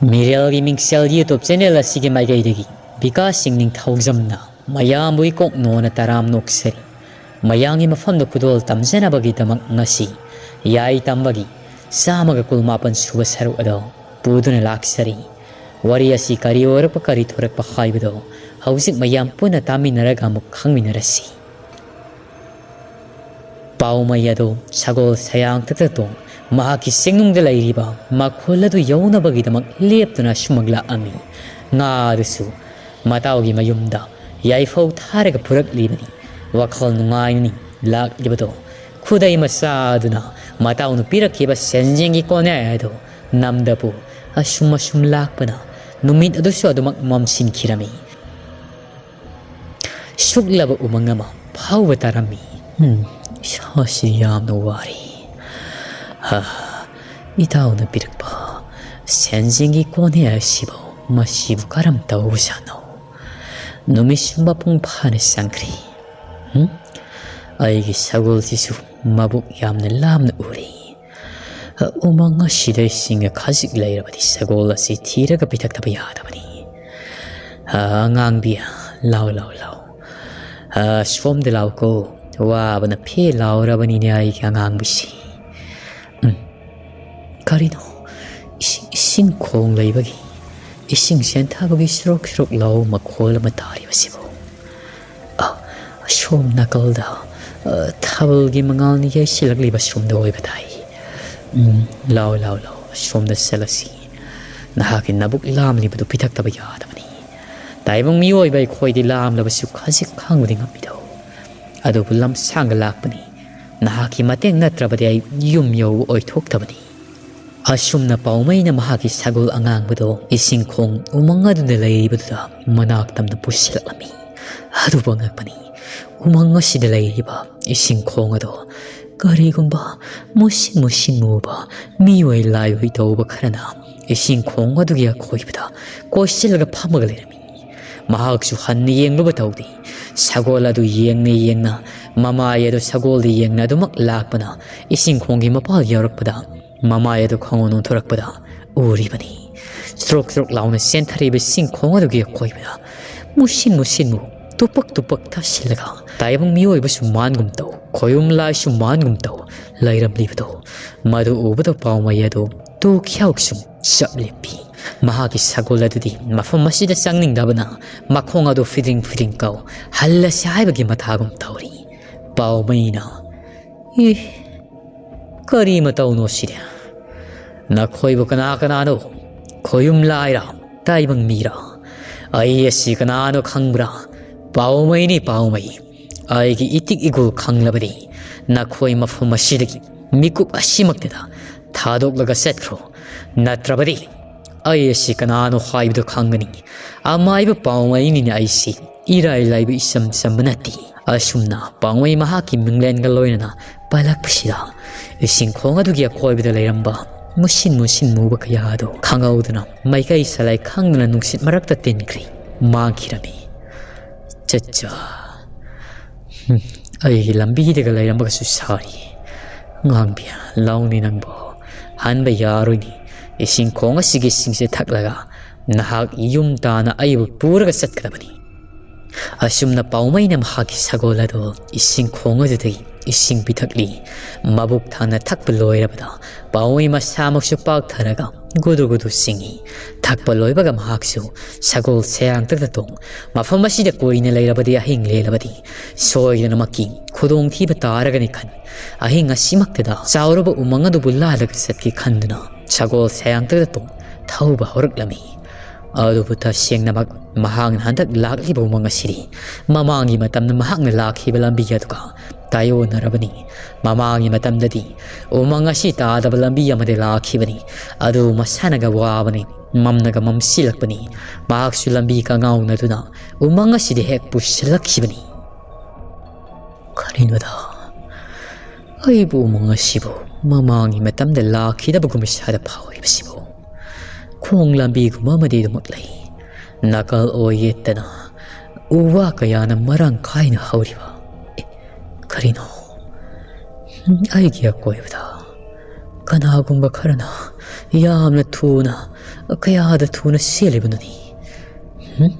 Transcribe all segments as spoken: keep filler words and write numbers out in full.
ꯃꯤꯔꯦꯜꯒꯤ ꯃꯤꯡꯁꯦꯜ YouTube channel ꯑꯁꯤꯒꯤ ꯃꯥꯏꯀꯩꯗꯒꯤ ꯕꯤꯀꯥꯁ ꯁꯤꯡ ꯅꯤꯡꯊꯧꯖꯝꯅ ꯃꯌꯥꯝꯕꯨ ꯏꯀꯣꯛ ꯅꯣꯟꯅ ꯇꯔꯥꯝ ꯅꯣꯛꯆꯔꯤ꯫ ꯃꯌꯥꯝꯒꯤ ꯃꯐꯝꯗ ꯈꯨꯗꯣꯜ ꯇꯝꯖꯅꯕꯒꯤꯗꯃꯛ ꯉꯁꯤ ꯌꯥꯏ ꯇꯝꯕꯒꯤ ꯆꯥꯝꯃꯒ ꯀꯨꯟꯃꯥꯄꯟ ꯁꯨꯕ ꯁꯔꯨꯛ ꯑꯗꯨ ꯄꯨꯗꯨꯅ ꯂꯥꯛꯆꯔꯤ꯫ ꯋꯥꯔꯤ ꯑꯁꯤ ꯀꯔꯤ ꯑꯣꯏꯔꯛꯄ, ꯀꯔꯤ ꯊꯣꯔꯛꯄ ꯍꯥꯏꯕꯗꯨ ꯍꯧꯖꯤꯛ ꯃꯌꯥꯝ ꯄꯨꯟꯅ ꯇꯥꯃꯤꯟꯅꯔꯒ ꯑꯃꯨꯛ ꯈꯪꯃꯤꯟꯅꯔꯁꯤ꯫ ꯄꯥꯎꯃꯩ ꯑꯗꯨ ꯁꯒꯣꯜ ꯁꯌꯥꯡ ꯇꯛꯇꯛꯇꯨ ꯃꯍꯥꯛꯀꯤ ꯆꯤꯡꯅꯨꯡꯗ ꯂꯩꯔꯤꯕ ꯃꯈꯣꯜ ꯑꯗꯨ ꯌꯧꯅꯕꯒꯤꯗꯃꯛ ꯂꯦꯞꯇꯨꯅ ꯑꯁꯨꯝꯃꯛ ꯂꯥꯛꯑꯝꯃꯤ꯫ ꯉꯥ ꯑꯗꯨꯁꯨ ꯃꯇꯥꯎꯒꯤ ꯃꯌꯨꯝꯗ ꯌꯥꯏꯐꯧ ꯊꯥꯔꯒ ꯄꯨꯔꯛꯂꯤꯕꯅꯤ꯫ ꯋꯥꯈꯜ ꯅꯨꯡꯉꯥꯏꯅꯅꯤ ꯂꯥꯛꯂꯤꯕꯗꯣ꯫ ꯈꯨꯗꯩ ꯃꯆꯥ ꯑꯗꯨꯅ ꯃꯇꯥꯎꯅ ꯄꯤꯔꯛꯈꯤꯕ ꯁꯦꯟꯖꯦꯡꯒꯤ ꯀꯣꯅꯦ ꯑꯗꯨ ꯅꯝꯗꯄꯨ ꯑꯁꯨꯝ ꯑꯁꯨꯝ ꯂꯥꯛꯄꯅ ꯅꯨꯃꯤꯠ ꯑꯗꯨꯁꯨ ꯑꯗꯨꯃꯛ ꯃꯝꯁꯤꯟꯈꯤꯔꯝꯃꯤ꯫ ꯁꯨꯛꯂꯕ ꯎꯃꯪ ꯑꯃ ꯐꯥꯎꯕ ꯇꯥꯔꯝꯃꯤ꯫ ꯎꯝ, ꯏꯁꯥꯁꯤ ꯌꯥꯝꯅ ꯋꯥꯔꯤ꯫ ꯍꯥ, ꯏꯇꯥꯎꯅ ꯄꯤꯔꯛꯄ ꯁꯦꯟꯖꯦꯡꯒꯤ ꯀꯣꯅꯦ ꯑꯁꯤꯕꯨ ꯃꯁꯤꯕꯨ ꯀꯔꯝ ꯇꯧꯕꯖꯥꯠꯅꯣ? ꯅꯨꯃꯤꯠꯁꯨ ꯃꯄꯨꯡ ꯐꯥꯅ ꯆꯪꯈ꯭ꯔꯦ꯫ ꯎꯝ? ꯑꯩꯒꯤ ꯁꯒꯣꯜꯁꯤꯁꯨ ꯃꯕꯨꯛ ꯌꯥꯝꯅ ꯂꯥꯝꯅ ꯎꯔꯤ꯫ ꯎꯃꯪ ꯑꯁꯤꯗ ꯏꯁꯤꯡꯒ ꯈꯖꯤꯛ ꯂꯩꯔꯕꯗꯤ ꯁꯒꯣꯜ ꯑꯁꯤ ꯊꯤꯔꯒ ꯄꯤꯊꯛꯇꯕ ꯌꯥꯗꯕꯅꯤ꯫ ꯑꯉꯥꯡꯕꯤ, ꯂꯥꯎ, ꯂꯥꯎ, ꯂꯥꯎ꯫ ꯁꯣꯝꯗ ꯂꯥꯎꯀꯣ꯫ ꯋꯥꯕꯅ ꯐꯦ ꯂꯥꯎꯔꯕꯅꯤꯅꯦ ꯑꯩꯒꯤ ꯑꯉꯥꯡꯕꯤꯁꯤ꯫ ꯎꯝ꯫ ꯀꯔꯤꯅꯣ? ꯏꯁꯤꯡ, ꯏꯁꯤꯡ ꯈꯣꯡ ꯂꯩꯕꯒꯤ, ꯏꯁꯤꯡ ꯆꯦꯟꯊꯕꯒꯤ ꯁꯨꯔꯨꯛ ꯁꯨꯔꯨꯛ ꯂꯥꯎ ꯃꯈꯣꯜ ꯑꯃ ꯇꯥꯔꯤꯕꯁꯤꯕꯨ? ꯑ, ꯑꯁꯣꯝ ꯅꯥꯀꯜꯗ, ꯑ, ꯊꯥꯕꯜꯒꯤ ꯃꯉꯥꯜꯅ ꯌꯩꯁꯤꯜꯂꯛꯂꯤꯕ ꯁꯣꯝꯗ ꯑꯣꯏꯕ ꯇꯥꯏ꯫ ꯎꯝ, ꯂꯥꯎ, ꯂꯥꯎ, ꯂꯥꯎ, ꯑꯁꯣꯝꯗ ꯆꯠꯂꯁꯤ꯫ ꯅꯍꯥꯛꯀꯤ ꯅꯕꯨꯛ ꯂꯥꯝꯂꯤꯕꯗꯨ ꯄꯤꯊꯛꯇꯕ ꯌꯥꯗꯕꯅꯤ꯫ ꯇꯥꯏꯕꯪ ꯃꯤꯑꯣꯏꯕ ꯑꯩꯈꯣꯏꯗꯤ ꯂꯥꯝꯂꯕꯁꯨ ꯈꯖꯤꯛ ꯈꯥꯡꯕꯗꯤ ꯉꯝꯃꯤꯗꯣ꯫ ꯑꯗꯨꯕꯨ ꯂꯝꯁꯥꯡꯒ ꯂꯥꯛꯄꯅꯤ꯫ ꯅꯍꯥꯛꯀꯤ ꯃꯇꯦꯡ ꯅꯠꯇ꯭ꯔꯕꯗꯤ ꯑꯩ ꯌꯨꯝ ꯌꯧꯕ ꯑꯣꯏꯊꯣꯛꯇꯕꯅꯤ꯫ ꯑꯁꯨꯝꯅ ꯄꯥꯎꯃꯩꯅ ꯃꯍꯥꯛꯀꯤ ꯁꯒꯣꯜ ꯑꯉꯥꯡꯕꯗꯣ ꯏꯁꯤꯡ ꯈꯣꯡ ꯎꯃꯪ ꯑꯗꯨꯗ ꯂꯩꯔꯤꯕꯗꯨꯗ ꯃꯅꯥꯛ ꯇꯝꯅ ꯄꯨꯁꯤꯜꯂꯛꯂꯝꯃꯤ꯫ ꯑꯗꯨꯕꯨ ꯑꯉꯛꯄꯅꯤ, ꯎꯃꯪ ꯑꯁꯤꯗ ꯂꯩꯔꯤꯕ ꯏꯁꯤꯡ ꯈꯣꯡ ꯑꯗꯣ ꯀꯔꯤꯒꯨꯝꯕ ꯃꯨꯁꯤꯟ ꯃꯨꯁꯤꯟ ꯃꯨꯕ ꯃꯤꯑꯣꯏ ꯂꯥꯏꯑꯣꯏ ꯇꯧꯕ ꯈꯔꯅ ꯏꯁꯤꯡ ꯈꯣꯡ ꯑꯗꯨꯒꯤ ꯑꯀꯣꯏꯕꯗ ꯀꯣꯏꯁꯤꯜꯂꯒ ꯐꯝꯃꯒ ꯂꯩꯔꯝꯃꯤ꯫ ꯃꯍꯥꯛꯁꯨ ꯍꯟꯅ ꯌꯦꯡꯂꯨꯕ ꯇꯧꯗꯦ꯫ ꯁꯒꯣꯜ ꯑꯗꯨ ꯌꯦꯡꯅ ꯌꯦꯡꯅ, ꯃꯃꯥꯏ ꯑꯗꯨ ꯁꯒꯣꯜꯗ ꯌꯦꯡꯅ ꯑꯗꯨꯃꯛ ꯂꯥꯛꯄꯅ, ꯏꯁꯤꯡ ꯈꯣꯡꯒꯤ ꯃꯄꯥꯜ ꯌꯧꯔꯛꯄꯗ, ꯃꯃꯥꯏ ꯑꯗꯨ ꯈꯪꯑꯣꯟ ꯑꯣꯟꯊꯣꯔꯛꯄꯗ ꯎꯔꯤꯕꯅꯤ꯫ ꯆ꯭ꯔꯣꯛ ꯆ꯭ꯔꯣꯛ ꯂꯥꯎꯅ ꯆꯦꯟꯊꯔꯛꯏꯕ ꯏꯁꯤꯡ ꯈꯣꯡ ꯑꯗꯨꯒꯤ ꯑꯀꯣꯏꯕꯗ ꯃꯨꯁꯤꯟ ꯃꯨꯁꯤꯟ ꯃꯨ, ꯇꯨꯄꯛ ꯇꯨꯄꯛ ꯇꯥꯁꯤꯜꯂꯒ ꯇꯥꯏꯕꯪ ꯃꯤꯑꯣꯏꯕꯁꯨ ꯃꯥꯟꯒꯨꯝ ꯇꯧ, ꯈꯣꯌꯨꯝ ꯂꯥꯏꯁꯨ ꯃꯥꯟꯒꯨꯝ ꯇꯧ ꯂꯩꯔꯝꯂꯤꯕꯗꯣ, ꯃꯗꯨ ꯎꯕꯗ ꯄꯥꯎꯃꯩ ꯑꯗꯨ ꯇꯨ ꯈ꯭ꯌꯥꯎ ꯁꯨꯝ ꯆꯞ ꯂꯦꯞꯄꯤ꯫ ꯃꯍꯥꯛꯀꯤ ꯁꯒꯣꯜ ꯑꯗꯨꯗꯤ ꯃꯐꯝ ꯑꯁꯤꯗ ꯆꯪꯅꯤꯡꯗꯕꯅ ꯃꯈꯣꯡ ꯑꯗꯨ ꯐꯤꯗꯤꯡ ꯐꯤꯗꯤꯡ ꯀꯥꯎ ꯍꯜꯂꯁꯤ ꯍꯥꯏꯕꯒꯤ ꯃꯊꯥꯒꯨꯝ ꯇꯧꯔꯤ꯫ ꯄꯥꯎꯃꯩꯅ, "ꯏ, ꯀꯔꯤ ꯃꯇꯧꯅꯣ ꯁꯤꯗꯤ? ꯅꯈꯣꯏꯕꯨ ꯀꯅꯥ ꯀꯅꯥꯅꯣ? ꯈꯣꯌꯨꯝ ꯂꯥꯏꯔ? ꯇꯥꯏꯕꯪ ꯃꯤꯔ? ꯑꯩ ꯑꯁꯤ ꯀꯅꯥꯅꯣ ꯈꯪꯕ꯭ꯔꯥ? ꯄꯥꯎꯃꯩꯅꯤ, ꯄꯥꯎꯃꯩ꯫ ꯑꯩꯒꯤ ꯏꯇꯤꯛ ꯏꯒꯨꯜ ꯈꯪꯂꯕꯗꯤ ꯅꯈꯣꯏ ꯃꯐꯝ ꯑꯁꯤꯗꯒꯤ ꯃꯤꯀꯨꯞ ꯑꯁꯤꯃꯛꯇꯗ ꯊꯥꯗꯣꯛꯂꯒ ꯆꯠꯈ꯭ꯔꯣ꯫ ꯅꯠꯇ꯭ꯔꯕꯗꯤ ꯑꯩ ꯑꯁꯤ ꯀꯅꯥꯅꯣ ꯍꯥꯏꯕꯗꯨ ꯈꯪꯒꯅꯤ꯫ ꯑꯃꯥꯏꯕ ꯄꯥꯎꯃꯩꯅꯤꯅ ꯑꯩꯁꯤ ꯏꯔꯥꯏ ꯂꯥꯏꯕ ꯏꯆꯝ ꯆꯝꯕ ꯅꯠꯇꯦ꯫" ꯑꯁꯨꯝꯅ ꯄꯥꯎꯃꯩ ꯃꯍꯥꯛꯀꯤ ꯃꯤꯡꯂꯦꯟꯒ ꯂꯣꯏꯅꯅ ꯄꯜꯂꯛꯄꯁꯤꯗ ꯏꯁꯤꯡ ꯈꯣꯡ ꯑꯗꯨꯒꯤ ꯑꯀꯣꯏꯕꯗ ꯂꯩꯔꯝꯕ ꯃꯨꯁꯤꯟ ꯃꯨꯁꯤꯟ ꯃꯨꯕ ꯀꯌꯥ ꯑꯗꯨ ꯈꯪꯍꯧꯗꯅ ꯃꯥꯏꯀꯩ ꯁꯂꯥꯏ ꯈꯪꯗꯅ ꯅꯨꯡꯁꯤꯠ ꯃꯔꯛꯇ ꯇꯤꯟꯈ꯭ꯔꯤ꯫ ꯃꯥꯡꯈꯤꯔꯝꯃꯤ꯫ ꯆꯠꯆꯥ꯫ ꯍꯨꯝ, ꯑꯩꯒꯤ ꯂꯝꯕꯤꯗꯒ ꯂꯩꯔꯝꯕꯒꯁꯨ ꯁꯥꯔꯤ꯫ ꯉꯥꯡꯕꯤ, ꯂꯥꯎꯅꯤ ꯅꯪꯕꯨ꯫ ꯍꯟꯕ ꯌꯥꯔꯣꯏꯅꯤ꯫ ꯏꯁꯤꯡ ꯈꯣꯡ ꯑꯁꯤꯒꯤ ꯏꯁꯤꯡꯁꯦ ꯊꯛꯂꯒ ꯅꯍꯥꯛ ꯌꯨꯝ ꯇꯥꯅ ꯑꯩꯕꯨ ꯄꯨꯔꯒ ꯆꯠꯀꯗꯕꯅꯤ꯫ ꯑꯁꯨꯝꯅ ꯄꯥꯎꯃꯩꯅ ꯃꯍꯥꯛꯀꯤ ꯁꯒꯣꯜ ꯑꯗꯨ ꯏꯁꯤꯡ ꯈꯣꯡ ꯑꯗꯨꯗꯒꯤ ꯏꯁꯤꯡ ꯄꯤꯊꯛꯂꯤ꯫ ꯃꯕꯨꯛ ꯊꯟꯅ ꯊꯛꯄ ꯂꯣꯏꯔꯕꯗ ꯄꯥꯎꯃꯩ ꯃꯁꯥꯃꯛꯁꯨ ꯄꯥꯛꯊꯔꯒ ꯒꯨꯗꯨ ꯒꯨꯗꯨ ꯆꯤꯡꯏ꯫ ꯊꯛꯄ ꯂꯣꯏꯕꯒ ꯃꯍꯥꯛꯁꯨ ꯁꯒꯣꯜ ꯁꯌꯥꯡꯇꯛꯇ ꯇꯣꯡ, ꯃꯐꯝ ꯑꯁꯤꯗ ꯀꯨꯏꯅ ꯂꯩꯔꯕꯗꯤ ꯑꯍꯤꯡ ꯂꯦꯜꯂꯕꯗꯤ ꯁꯣꯏꯗꯅꯃꯛꯀꯤ ꯈꯨꯗꯣꯡꯊꯤꯕ ꯇꯥꯔꯒꯅꯤ ꯈꯟ, ꯑꯍꯤꯡ ꯑꯁꯤꯃꯛꯇꯗ ꯆꯥꯎꯔꯕ ꯎꯃꯪ ꯑꯗꯨꯕꯨ ꯂꯥꯜꯂꯒ ꯆꯠꯀꯦ ꯈꯟꯗꯨꯅ ꯁꯒꯣꯜ ꯁꯌꯥꯡꯇꯛꯇ ꯇꯣꯡ ꯊꯧꯕ ꯍꯧꯔꯛꯂꯝꯃꯤ꯫ ꯑꯗꯨꯕꯨ ꯇꯁꯦꯡꯅꯃꯛ ꯃꯍꯥꯛꯅ ꯍꯟꯗꯛ ꯂꯥꯛꯂꯤꯕ ꯎꯃꯪ ꯑꯁꯤꯗꯤ ꯃꯃꯥꯡꯒꯤ ꯃꯇꯝꯗ ꯃꯍꯥꯛꯅ ꯂꯥꯛꯈꯤꯕ ꯂꯝꯕꯤ ꯑꯗꯨꯒ ꯇꯥꯏꯑꯣꯟꯅꯔꯕꯅꯤ꯫ ꯃꯃꯥꯡꯒꯤ ꯃꯇꯝꯗꯗꯤ ꯎꯃꯪ ꯑꯁꯤ ꯇꯥꯗꯕ ꯂꯝꯕꯤ ꯑꯃꯗ ꯂꯥꯛꯈꯤꯕꯅꯤ꯫ ꯑꯗꯨ ꯃꯁꯥꯅꯒ ꯋꯥꯕꯅꯤ, ꯃꯝꯅꯒ ꯃꯝꯁꯤꯜꯂꯛꯄꯅꯤ꯫ ꯃꯍꯥꯛꯁꯨ ꯂꯝꯕꯤ ꯀꯉꯥꯎꯅꯗꯨꯅ ꯎꯃꯪ ꯑꯁꯤꯗ ꯍꯦꯛ ꯄꯨꯁꯤꯜꯂꯛꯈꯤꯕꯅꯤ꯫ ꯀꯔꯤꯅꯣꯗ, ꯑꯩꯕꯨ ꯎꯃꯪ ꯑꯁꯤꯕꯨ ꯃꯃꯥꯡꯒꯤ ꯃꯇꯝꯗ ꯂꯥꯛꯈꯤꯗꯕꯒꯨꯝ ꯏꯁꯥꯗ ꯐꯥꯎꯔꯤꯕꯁꯤꯕꯨ? ꯈꯣꯡ ꯂꯝꯕꯤꯒꯨꯝꯕ ꯑꯃꯗꯤ ꯑꯗꯨꯃꯛ ꯂꯩ꯫ ꯅꯥꯀꯜ ꯑꯣꯏ ꯌꯦꯠꯇꯅ ꯎ ꯋꯥ ꯀꯌꯥꯅ ꯃꯔꯥꯡ ꯀꯥꯏꯅ ꯍꯧꯔꯤꯕ꯫ ꯑꯦ, ꯀꯔꯤꯅꯣ? ꯑꯩꯒꯤ ꯑꯀꯣꯏꯕꯗ ꯀꯅꯥꯒꯨꯝꯕ ꯈꯔꯅ ꯌꯥꯝꯅ ꯊꯨꯅ, ꯀꯌꯥꯗ ꯊꯨꯅ ꯆꯦꯜꯂꯤꯕꯅꯣꯅꯤ? ꯍꯨꯝ?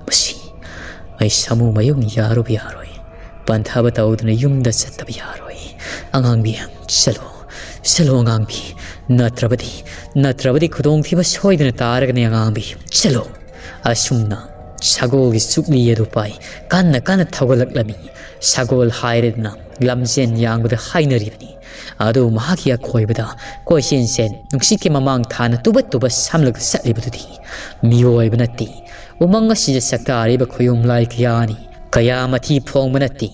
ꯃꯁꯤ ꯑꯩ ꯁꯥꯃꯨ ꯃꯌꯣꯛꯅ ꯌꯥꯔꯨꯕ ꯌꯥꯔꯣꯏ꯫ ꯄꯟꯊꯕ ꯇꯧꯗꯨꯅ ꯌꯨꯝꯗ ꯆꯠꯇꯕ ꯌꯥꯔꯣꯏ꯫ ꯑꯉꯥꯡꯕꯤ, ꯆꯠꯂꯣ, ꯆꯠꯂꯣ ꯑꯉꯥꯡꯕꯤ꯫ ꯅꯠꯇ꯭ꯔꯕꯗꯤ, ꯅꯠꯇ꯭ꯔꯕꯗꯤ ꯈꯨꯗꯣꯡꯊꯤꯕ ꯁꯣꯏꯗꯅ ꯇꯥꯔꯒꯅꯤ ꯑꯉꯥꯡꯕꯤ꯫ ꯆꯠꯂꯣ꯫ ꯑꯁꯨꯝꯅ ꯁꯒꯣꯜꯒꯤ ꯆꯨꯛꯂꯤ ꯑꯗꯨ ꯄꯥꯏ ꯀꯟꯅ ꯀꯟꯅ ꯊꯧꯒꯠꯂꯛꯂꯝꯃꯤ꯫ ꯁꯒꯣꯜ ꯍꯥꯏꯔꯗꯅ ꯂꯝꯖꯦꯟ ꯌꯥꯡꯕꯗ ꯍꯥꯏꯅꯔꯤꯕꯅꯤ꯫ ꯑꯗꯨ ꯃꯍꯥꯛꯀꯤ ꯑꯀꯣꯏꯕꯗ ꯀꯣꯏꯆꯦꯟ ꯆꯦꯟ, ꯅꯨꯡꯁꯤꯠꯀꯤ ꯃꯃꯥꯡ ꯊꯥꯅ ꯇꯨꯕꯠ ꯇꯨꯕꯠ ꯁꯝꯂꯒ ꯆꯠꯂꯤꯕꯗꯨꯗꯤ ꯃꯤꯑꯣꯏꯕ ꯅꯠꯇꯦ꯫ ꯎꯃꯪ ꯑꯁꯤꯗ ꯁꯛꯇꯥꯔꯤꯕ ꯈꯨꯌꯨꯝ ꯂꯥꯏ ꯀꯌꯥꯅꯤ꯫ ꯀꯌꯥ ꯃꯊꯤ ꯐꯣꯡꯕ ꯅꯠꯇꯦ꯫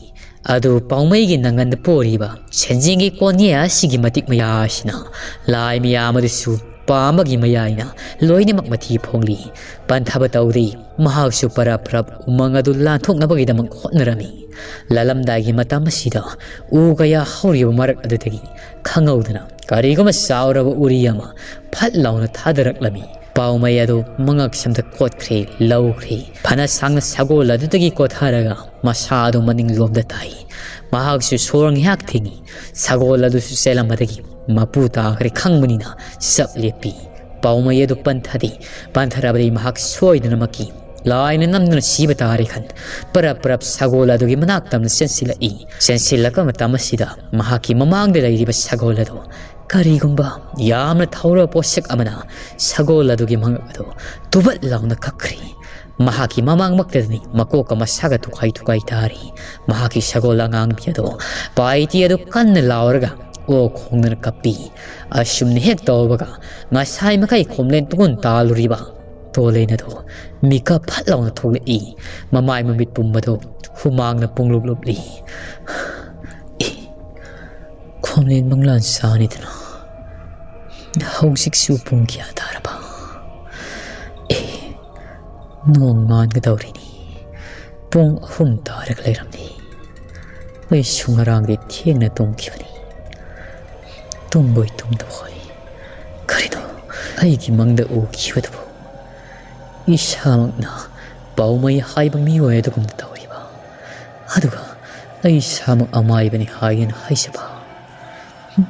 ꯑꯗꯨ ꯄꯥꯎꯃꯩꯒꯤ ꯅꯪꯒꯟꯗ ꯄꯣꯔꯤꯕ ꯁꯦꯟꯖꯦꯡꯒꯤ ꯀꯣꯟꯌꯦ ꯑꯁꯤꯒꯤ ꯃꯇꯤꯛ ꯃꯌꯥ ꯑꯁꯤꯅ ꯂꯥꯏ ꯃꯌꯥꯝ ꯑꯗꯨꯁꯨ ꯄꯥꯝꯕꯒꯤ ꯃꯌꯥꯏꯅ ꯂꯣꯏꯅꯃꯛ ꯃꯊꯤ ꯐꯣꯡꯂꯤ꯫ ꯄꯟꯊꯕ ꯇꯧꯗꯦ꯫ ꯃꯍꯥꯛꯁꯨ ꯄꯔꯞ ꯄꯔꯞ ꯎꯃꯪ ꯑꯗꯨ ꯂꯥꯟꯊꯣꯛꯅꯕꯒꯤꯗꯃꯛ ꯍꯣꯠꯅꯔꯝꯃꯤ꯫ ꯂꯥꯜꯂꯝꯗꯥꯏꯒꯤ ꯃꯇꯝ ꯑꯁꯤꯗ ꯎ ꯀꯌꯥ ꯍꯧꯔꯤꯕ ꯃꯔꯛ ꯑꯗꯨꯗꯒꯤ ꯈꯪꯍꯧꯗꯅ ꯀꯔꯤꯒꯨꯝꯕ ꯆꯥꯎꯔꯕ ꯎꯔꯤ ꯑꯃ ꯐꯠ ꯂꯥꯎꯅ ꯊꯥꯗꯔꯛꯂꯝꯃꯤ꯫ ꯄꯥꯎꯃꯩ ꯑꯗꯨ ꯃꯉꯛꯁꯝꯗ ꯀꯣꯠꯈ꯭ꯔꯦ, ꯂꯧꯈ꯭ꯔꯦ꯫ ꯐꯅ ꯁꯥꯡꯅ ꯁꯒꯣꯜ ꯑꯗꯨꯗꯒꯤ ꯀꯣꯊꯔꯒ ꯃꯁꯥ ꯑꯗꯨ ꯃꯅꯤꯡꯂꯣꯝꯗ ꯇꯥꯏ꯫ ꯃꯍꯥꯛꯁꯨ ꯁꯣꯔ ꯉꯥꯏꯍꯥꯛ ꯊꯤꯡꯏ꯫ ꯁꯒꯣꯜ ꯑꯗꯨꯁꯨ ꯆꯦꯜꯂꯝꯕꯗꯒꯤ ꯃꯄꯨ ꯇꯥꯈ꯭ꯔꯦ ꯈꯪꯕꯅꯤꯅ ꯆꯞ ꯂꯦꯞꯄꯤ꯫ ꯄꯥꯎꯃꯩ ꯑꯗꯨ ꯄꯟꯊꯗꯦ꯫ ꯄꯟꯊꯔꯕꯗꯤ ꯃꯍꯥꯛ ꯁꯣꯏꯗꯅꯃꯛꯀꯤ ꯂꯥꯏꯅ ꯅꯝꯗꯨꯅ ꯁꯤꯕ ꯇꯥꯔꯦ ꯈꯟ ꯄꯔꯞ ꯄꯔꯞ ꯁꯒꯣꯜ ꯑꯗꯨꯒꯤ ꯃꯅꯥꯛ ꯇꯝꯅ ꯆꯦꯟꯁꯤꯜꯂꯛꯏ꯫ ꯆꯦꯟꯁꯤꯜꯂꯛꯄ ꯃꯇꯝ ꯑꯁꯤꯗ ꯃꯍꯥꯛꯀꯤ ꯃꯃꯥꯡꯗ ꯂꯩꯔꯤꯕ ꯁꯒꯣꯜ ꯑꯗꯨ ꯀꯔꯤꯒꯨꯝꯕ ꯌꯥꯝꯅ ꯊꯧꯔꯕ ꯄꯣꯠꯁꯛ ꯑꯃꯅ ꯁꯒꯣꯜ ꯑꯗꯨꯒꯤ ꯃꯉꯛ ꯑꯗꯨ ꯇꯨꯕꯠ ꯂꯥꯎꯅ ꯀꯛꯈ꯭ꯔꯦ꯫ ꯃꯍꯥꯛꯀꯤ ꯃꯃꯥꯡꯃꯛꯇꯗꯅꯤ ꯃꯀꯣꯛꯀ ꯃꯁꯥꯒ ꯇꯨꯈꯥꯏ ꯇꯨꯈꯥꯏ ꯇꯥꯔꯤ꯫ ꯃꯍꯥꯛꯀꯤ ꯁꯒꯣꯜ ꯑꯉꯥꯡꯕꯤ ꯑꯗꯨ ꯄꯥꯏꯇꯤ ꯑꯗꯨ ꯀꯟꯅ ꯂꯥꯎꯔꯒ ꯑꯣꯛ ꯈꯣꯡꯗꯅ ꯀꯞꯄꯤ꯫ ꯑꯁꯨꯝꯅ ꯍꯦꯛ ꯇꯧꯕꯒ ꯉꯁꯥꯏ ꯃꯈꯩ ꯈꯣꯝꯂꯦꯟ ꯇꯨꯡ ꯇꯥꯜꯂꯨꯔꯤꯕ ꯇꯣꯂꯦꯟ ꯑꯗꯨ ꯃꯤꯀꯞ ꯐꯠ ꯂꯥꯎꯅ ꯊꯣꯛꯂꯛꯏ꯫ ꯃꯃꯥꯏ ꯃꯃꯤꯠ ꯄꯨꯝꯕꯗꯨ ꯍꯨꯃꯥꯡꯅ ꯄꯨꯡꯂꯨꯞ ꯂꯨꯞꯂꯤ꯫ ꯑꯦ, ꯈꯣꯝꯂꯦꯟ ꯃꯪꯂꯥꯟ ꯁꯥꯅꯤꯗꯅ꯫ ꯍꯧꯖꯤꯛꯁꯨ ꯄꯨꯡ ꯀꯌꯥ ꯇꯥꯔꯕ? ꯑꯦ, ꯅꯣꯡ ꯉꯥꯟꯒꯗꯧꯔꯤꯅꯤ꯫ ꯄꯨꯡ ꯑꯍꯨꯝ ꯇꯥꯔꯒ ꯂꯩꯔꯝꯂꯦ꯫ ꯑꯩꯁꯨ ꯉꯔꯥꯡꯗꯤ ꯊꯦꯡꯅ ꯇꯨꯝꯈꯤꯕꯅꯤ꯫ ꯇꯨꯝꯕꯣꯏ ꯇꯨꯝꯗꯕꯣꯏ꯫ ꯀꯔꯤꯅꯣ ꯑꯩꯒꯤ ꯃꯪꯗ ꯎꯈꯤꯕꯗꯨꯕꯨ? ꯏꯁꯥꯃꯛꯅ ꯄꯥꯎꯃꯩ ꯍꯥꯏꯕ ꯃꯤꯑꯣꯏ ꯑꯗꯨꯒꯨꯝꯅ ꯇꯧꯔꯤꯕ, ꯑꯗꯨꯒ ꯑꯩ ꯏꯁꯥꯃꯛ ꯑꯃꯥꯏꯕꯅꯤ ꯍꯥꯏꯒꯦꯅ ꯍꯥꯏꯖꯕ꯫ ꯍꯨꯝ꯫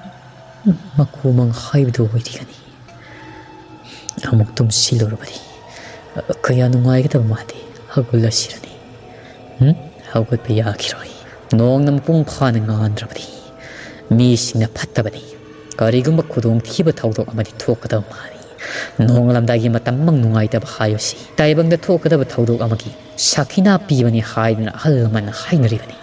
ꯃꯀꯨ ꯃꯪ ꯍꯥꯏꯕꯗꯨ ꯑꯣꯏꯔꯤꯒꯅꯤ꯫ ꯑꯃꯨꯛ ꯇꯨꯝꯁꯤꯜꯂꯨꯔꯕꯗꯤ ꯀꯌꯥ ꯅꯨꯡꯉꯥꯏꯒꯗꯕ ꯃꯥꯜꯂꯤ꯫ ꯍꯧꯒꯠꯂꯁꯤꯔꯅꯤ꯫ ꯎꯝ? ꯍꯧꯒꯠꯄ ꯌꯥꯈꯤꯔꯣꯏ꯫ ꯅꯣꯡꯅ ꯃꯄꯨꯡ ꯐꯥꯅ ꯉꯥꯟꯗ꯭ꯔꯕꯗꯤ ꯃꯤꯁꯤꯡꯅ ꯐꯠꯇꯕꯅꯤ꯫ ꯀꯔꯤꯒꯨꯝꯕ ꯈꯨꯗꯣꯡꯊꯤꯕ ꯊꯧꯗꯣꯛ ꯑꯃꯗꯤ ꯊꯣꯛꯀꯗꯕ ꯃꯥꯜꯂꯤ꯫ ꯅꯣꯡꯉꯥꯜꯂꯝꯗꯥꯏꯒꯤ ꯃꯇꯝꯃꯛ ꯅꯨꯡꯉꯥꯏꯇꯕ ꯍꯥꯏꯕꯁꯤ ꯇꯥꯏꯕꯪꯗ ꯊꯣꯛꯀꯗꯕ ꯊꯧꯗꯣꯛ ꯑꯃꯒꯤ ꯁꯥꯈꯤꯅꯥ ꯄꯤꯕꯅꯤ ꯍꯥꯏꯗꯨꯅ ꯑꯍꯜ ꯂꯃꯟꯅ ꯍꯥꯏꯅꯔꯤꯕꯅꯤ꯫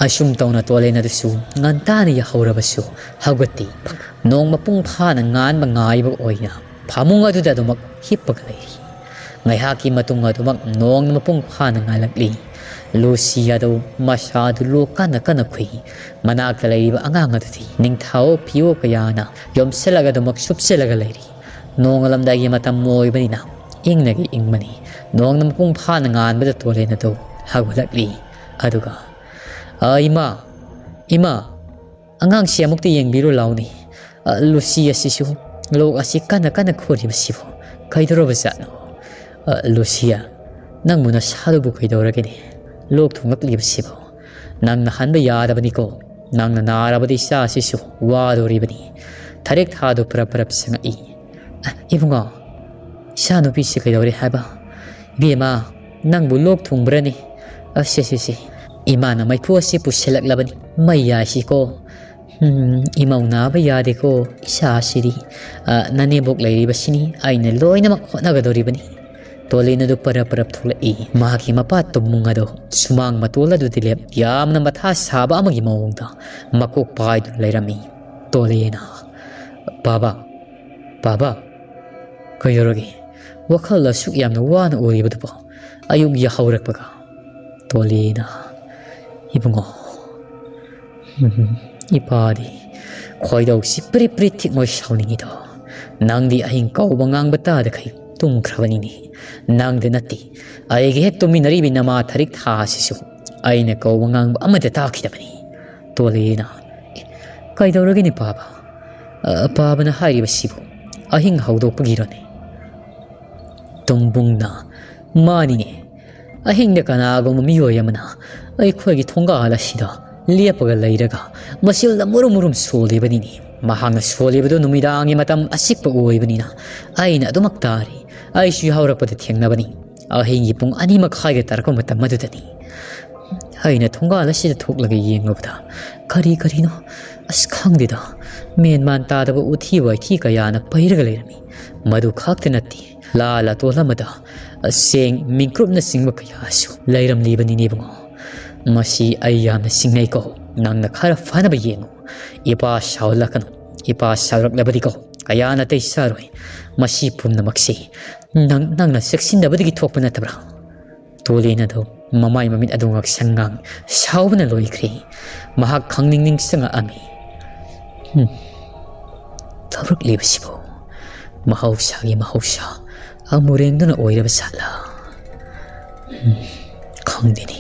ꯑꯁꯨꯝ ꯇꯧꯅ ꯇꯣꯂꯦꯟ ꯑꯗꯨꯁꯨ ꯉꯟꯇꯥꯅ ꯌꯥꯍꯧꯔꯕꯁꯨ ꯍꯧꯒꯠꯇꯦ꯫ ꯅꯣꯡ ꯃꯄꯨꯡ ꯐꯥꯅ ꯉꯥꯟꯕ ꯉꯥꯏꯕ ꯑꯣꯏꯅ ꯐꯃꯨꯡ ꯑꯗꯨꯗ ꯑꯗꯨꯃꯛ ꯍꯤꯞꯄꯒ ꯂꯩꯔꯤ꯫ ꯉꯥꯏꯍꯥꯛꯀꯤ ꯃꯇꯨꯡ ꯑꯗꯨꯃꯛ ꯅꯣꯡꯅ ꯃꯄꯨꯡ ꯐꯥꯅ ꯉꯥꯜꯂꯛꯂꯤ꯫ ꯂꯨꯁꯤ ꯑꯗꯨ ꯃꯁꯥꯗꯨ ꯂꯣꯛ ꯀꯟꯅ ꯀꯟꯅ ꯈꯨꯏ꯫ ꯃꯅꯥꯛꯇ ꯂꯩꯔꯤꯕ ꯑꯉꯥꯡ ꯑꯗꯨꯗꯤ ꯅꯤꯡꯊꯧ ꯐꯤꯑꯣ ꯀꯌꯥꯅ ꯌꯣꯝꯁꯤꯜꯂꯒ ꯑꯗꯨꯃꯛ ꯁꯨꯞꯆꯤꯜꯂꯒ ꯂꯩꯔꯤ꯫ ꯅꯣꯡꯉꯥꯜꯂꯝꯗꯥꯏꯒꯤ ꯃꯇꯝ ꯑꯣꯏꯕꯅꯤꯅ ꯏꯪꯅꯒꯤ ꯏꯪꯕꯅꯤ꯫ ꯅꯣꯡꯅ ꯃꯄꯨꯡ ꯐꯥꯅ ꯉꯥꯟꯕꯗ ꯇꯣꯂꯦꯟ ꯑꯗꯨ ꯍꯧꯒꯠꯂꯛꯂꯤ꯫ ꯑꯗꯨꯒ, "ꯑ, ꯏꯃꯥ, ꯏꯃꯥ, ꯑꯉꯥꯡꯁꯤ ꯑꯃꯨꯛꯇ ꯌꯦꯡꯕꯤꯔꯨ ꯂꯥꯎꯅꯦ꯫ ꯑ, ꯂꯨꯁꯤ ꯑꯁꯤꯁꯨ ꯂꯣꯛ ꯑꯁꯤ ꯀꯟꯅ ꯀꯟꯅ ꯈꯨꯔꯤꯕꯁꯤꯕꯨ ꯀꯩꯗꯧꯔꯕꯖꯥꯠꯅꯣ? ꯑ, ꯂꯨꯁꯤꯌꯥ, ꯅꯪꯕꯨ ꯅꯁꯥꯗꯨꯕꯨ ꯀꯩꯗꯧꯔꯒꯦꯅꯦ? ꯂꯣꯛ ꯊꯨꯡꯂꯛꯂꯤꯕꯁꯤꯕꯨ? ꯅꯪꯅ ꯍꯟꯕ ꯌꯥꯗꯕꯅꯤꯀꯣ꯫ ꯅꯪꯅ ꯅꯥꯔꯕꯗꯤ ꯏꯆꯥ ꯑꯁꯤꯁꯨ ꯋꯥꯗꯣꯔꯤꯕꯅꯤ꯫" ꯊꯔꯤꯛ ꯊꯥꯗꯨ ꯄꯔꯞ ꯄꯔꯞ ꯆꯪꯉꯛꯏ꯫ "ꯑ, ꯏꯕꯨꯡꯉꯣ, ꯏꯆꯥꯅꯨꯄꯤꯁꯤ ꯀꯩꯗꯧꯔꯦ ꯍꯥꯏꯕ? ꯏꯕꯦꯝꯃ, ꯅꯪꯕꯨ ꯂꯣꯛ ꯊꯨꯡꯕ꯭ꯔꯅꯤ? ꯑꯁ, ꯁꯦ, ꯁꯦ, ꯁꯦ, ꯏꯃꯥꯅ ꯃꯩꯐꯨ ꯑꯁꯤ ꯄꯨꯁꯤꯜꯂꯛꯂꯕꯅꯤ꯫ ꯃꯩ ꯌꯥꯏꯁꯤꯀꯣ꯫ ꯎꯝ, ꯏꯃꯧ ꯅꯥꯕ ꯌꯥꯗꯦꯀꯣ, ꯏꯆꯥꯁꯤꯗꯤ꯫ ꯑ, ꯅꯅꯦꯝꯕꯣꯛ ꯂꯩꯔꯤꯕꯁꯤꯅꯤ, ꯑꯩꯅ ꯂꯣꯏꯅꯃꯛ ꯍꯣꯠꯅꯒꯗꯧꯔꯤꯕꯅꯤ꯫" ꯇꯣꯂꯦꯟ ꯑꯗꯨ ꯄꯔꯞ ꯄꯔꯞ ꯊꯣꯛꯂꯛꯏ꯫ ꯃꯍꯥꯛꯀꯤ ꯃꯄꯥ ꯇꯨꯝꯃꯨꯡ ꯑꯗꯨ ꯁꯨꯃꯥꯡ ꯃꯇꯣꯜ ꯑꯗꯨꯗ ꯂꯦꯞ, ꯌꯥꯝꯅ ꯃꯊꯥ ꯁꯥꯕ ꯑꯃꯒꯤ ꯃꯑꯣꯡꯗ ꯃꯀꯣꯛ ꯄꯥꯏꯗꯨꯅ ꯂꯩꯔꯝꯃꯤ꯫ ꯇꯣꯂꯦꯟꯅ, "ꯄꯥꯕ, ꯄꯥꯕ, ꯀꯩꯗꯧꯔꯒꯦ? ꯋꯥꯈꯜ ꯑꯁꯨꯛ ꯌꯥꯝꯅ ꯋꯥꯅ ꯎꯔꯤꯕꯗꯨꯕꯨ ꯑꯌꯨꯛ ꯌꯥꯍꯧꯔꯛꯄꯒ?" ꯇꯣꯂꯦꯟꯅ, "ꯏꯕꯨꯡꯉꯣ, ꯎꯝ, ꯏꯄꯥꯗꯤ ꯈꯣꯏꯗꯧꯁꯤ ꯄ꯭ꯔꯤꯠ ꯄ꯭ꯔꯤꯠ ꯊꯤꯛ ꯃꯣꯏ ꯁꯥꯎꯅꯤꯡꯉꯤꯗꯣ꯫ ꯅꯪꯗꯤ ꯑꯍꯤꯡ ꯀꯧꯕ ꯉꯥꯡꯕ ꯇꯥꯗꯈꯩ ꯇꯨꯝꯈ꯭ꯔꯕꯅꯤꯅꯦ꯫ ꯅꯪꯗ ꯅꯠꯇꯦ, ꯑꯩꯒ ꯍꯦꯛ ꯇꯨꯝꯃꯤꯟꯅꯔꯤꯕꯤ ꯅꯃꯥ ꯊꯔꯤꯛ ꯊꯥ ꯑꯁꯤꯁꯨ ꯑꯩꯅ ꯀꯧꯕ ꯉꯥꯡꯕ ꯑꯃꯠꯇ ꯇꯥꯈꯤꯗꯕꯅꯤ꯫" ꯇꯣꯂꯦꯟꯅ, "ꯑꯦ, ꯀꯩꯗꯧꯔꯒꯦꯅꯦ ꯄꯥꯕ? ꯑ, ꯄꯥꯕꯅ ꯍꯥꯏꯔꯤꯕꯁꯤꯕꯨ ꯑꯍꯤꯡ ꯍꯧꯗꯣꯛꯄꯒꯤꯔꯣꯅꯦ?" ꯇꯨꯝꯕꯨꯡꯅ, "ꯃꯥꯅꯤꯅꯦ, ꯑꯍꯤꯡꯗ ꯀꯅꯥꯒꯨꯝꯕ ꯃꯤꯑꯣꯏ ꯑꯃꯅ ꯑꯩꯈꯣꯏꯒꯤ ꯊꯣꯡꯒꯥꯜ ꯑꯁꯤꯗ ꯂꯦꯞꯄꯒ ꯂꯩꯔꯒ ꯃꯁꯤꯜꯗ ꯃꯨꯔꯨꯝ ꯃꯨꯔꯨꯝ ꯁꯣꯜꯂꯤꯕꯅꯤꯅꯦ꯫ ꯃꯍꯥꯛꯅ ꯁꯣꯜꯂꯤꯕꯗꯨ ꯅꯨꯃꯤꯗꯥꯡꯒꯤ ꯃꯇꯝ ꯑꯁꯤꯛꯄ ꯑꯣꯏꯕꯅꯤꯅ ꯑꯩꯅ ꯑꯗꯨꯃꯛ ꯇꯥꯔꯤ꯫ ꯑꯩꯁꯨ ꯌꯥꯍꯧꯔꯛꯄꯗ ꯊꯦꯡꯅꯕꯅꯤ꯫ ꯑꯍꯤꯡꯒꯤ ꯄꯨꯡ ꯑꯅꯤ ꯃꯈꯥꯏꯒ ꯇꯥꯔꯛꯄ ꯃꯇꯝ ꯑꯗꯨꯗꯅꯤ꯫ ꯑꯩꯅ ꯊꯣꯡꯒꯥꯜ ꯑꯁꯤꯗ ꯊꯣꯛꯂꯒ ꯌꯦꯡꯂꯨꯕꯗ ꯀꯔꯤ ꯀꯔꯤꯅꯣ, ꯑꯁ, ꯈꯪꯗꯦꯗ, ꯃꯦꯟ ꯃꯥꯟ ꯇꯥꯗꯕ ꯎꯊꯤ ꯋꯥꯏꯊꯤ ꯀꯌꯥꯅ ꯄꯩꯔꯒ ꯂꯩꯔꯝꯃꯤ꯫ ꯃꯗꯨ ꯈꯛꯇ ꯅꯠꯇꯦ, ꯂꯥ ꯂꯥꯇꯣꯜ ꯑꯃꯗ ꯆꯦꯡ, ꯃꯤꯡꯀ꯭ꯔꯨꯞꯅꯆꯤꯡꯕ ꯀꯌꯥꯁꯨ ꯂꯩꯔꯝꯂꯤꯕꯅꯤꯅꯦ ꯏꯕꯨꯡꯉꯣ꯫ ꯃꯁꯤ ꯑꯩ ꯌꯥꯝꯅ ꯆꯤꯡꯅꯩꯀꯣ꯫ ꯅꯪꯅ ꯈꯔ ꯐꯅꯕ ꯌꯦꯡꯉꯨ꯫ ꯏꯄꯥ ꯁꯥꯎꯍꯜꯂꯛꯀꯅꯨ꯫ ꯏꯄꯥ ꯁꯥꯎꯔꯛꯂꯕꯗꯤꯀꯣ, ꯀꯌꯥ ꯅꯥꯇꯩ ꯆꯥꯔꯣꯏ꯫ ꯃꯁꯤ ꯄꯨꯝꯅꯃꯛꯁꯤ ꯅꯪ, ꯅꯪꯅ ꯆꯦꯛꯁꯤꯟꯗꯕꯗꯒꯤ ꯊꯣꯛꯄ ꯅꯠꯇꯕ꯭ꯔꯥ? ꯇꯣꯂꯤꯟ ꯑꯗꯨ ꯃꯃꯥꯏ ꯃꯃꯤꯠ ꯑꯗꯨ ꯉꯥꯛꯁꯪ ꯉꯥꯡ ꯁꯥꯎꯕꯅ ꯂꯣꯏꯈ꯭ꯔꯦ꯫ ꯃꯍꯥꯛ ꯈꯪꯅꯤꯡ ꯅꯤꯡꯁꯤꯡꯉꯛꯑꯝꯃꯤ꯫ ꯍꯨꯝ, ꯇꯧꯔꯛꯂꯤꯕꯁꯤꯕꯨ ꯃꯍꯧꯁꯥꯒꯤ ꯃꯍꯧꯁꯥ ꯑꯃꯨꯔꯦꯡꯗꯨꯅ ꯑꯣꯏꯔꯕ ꯖꯥꯠꯂꯥ? ꯎꯝ, ꯈꯪꯗꯦꯅꯦ꯫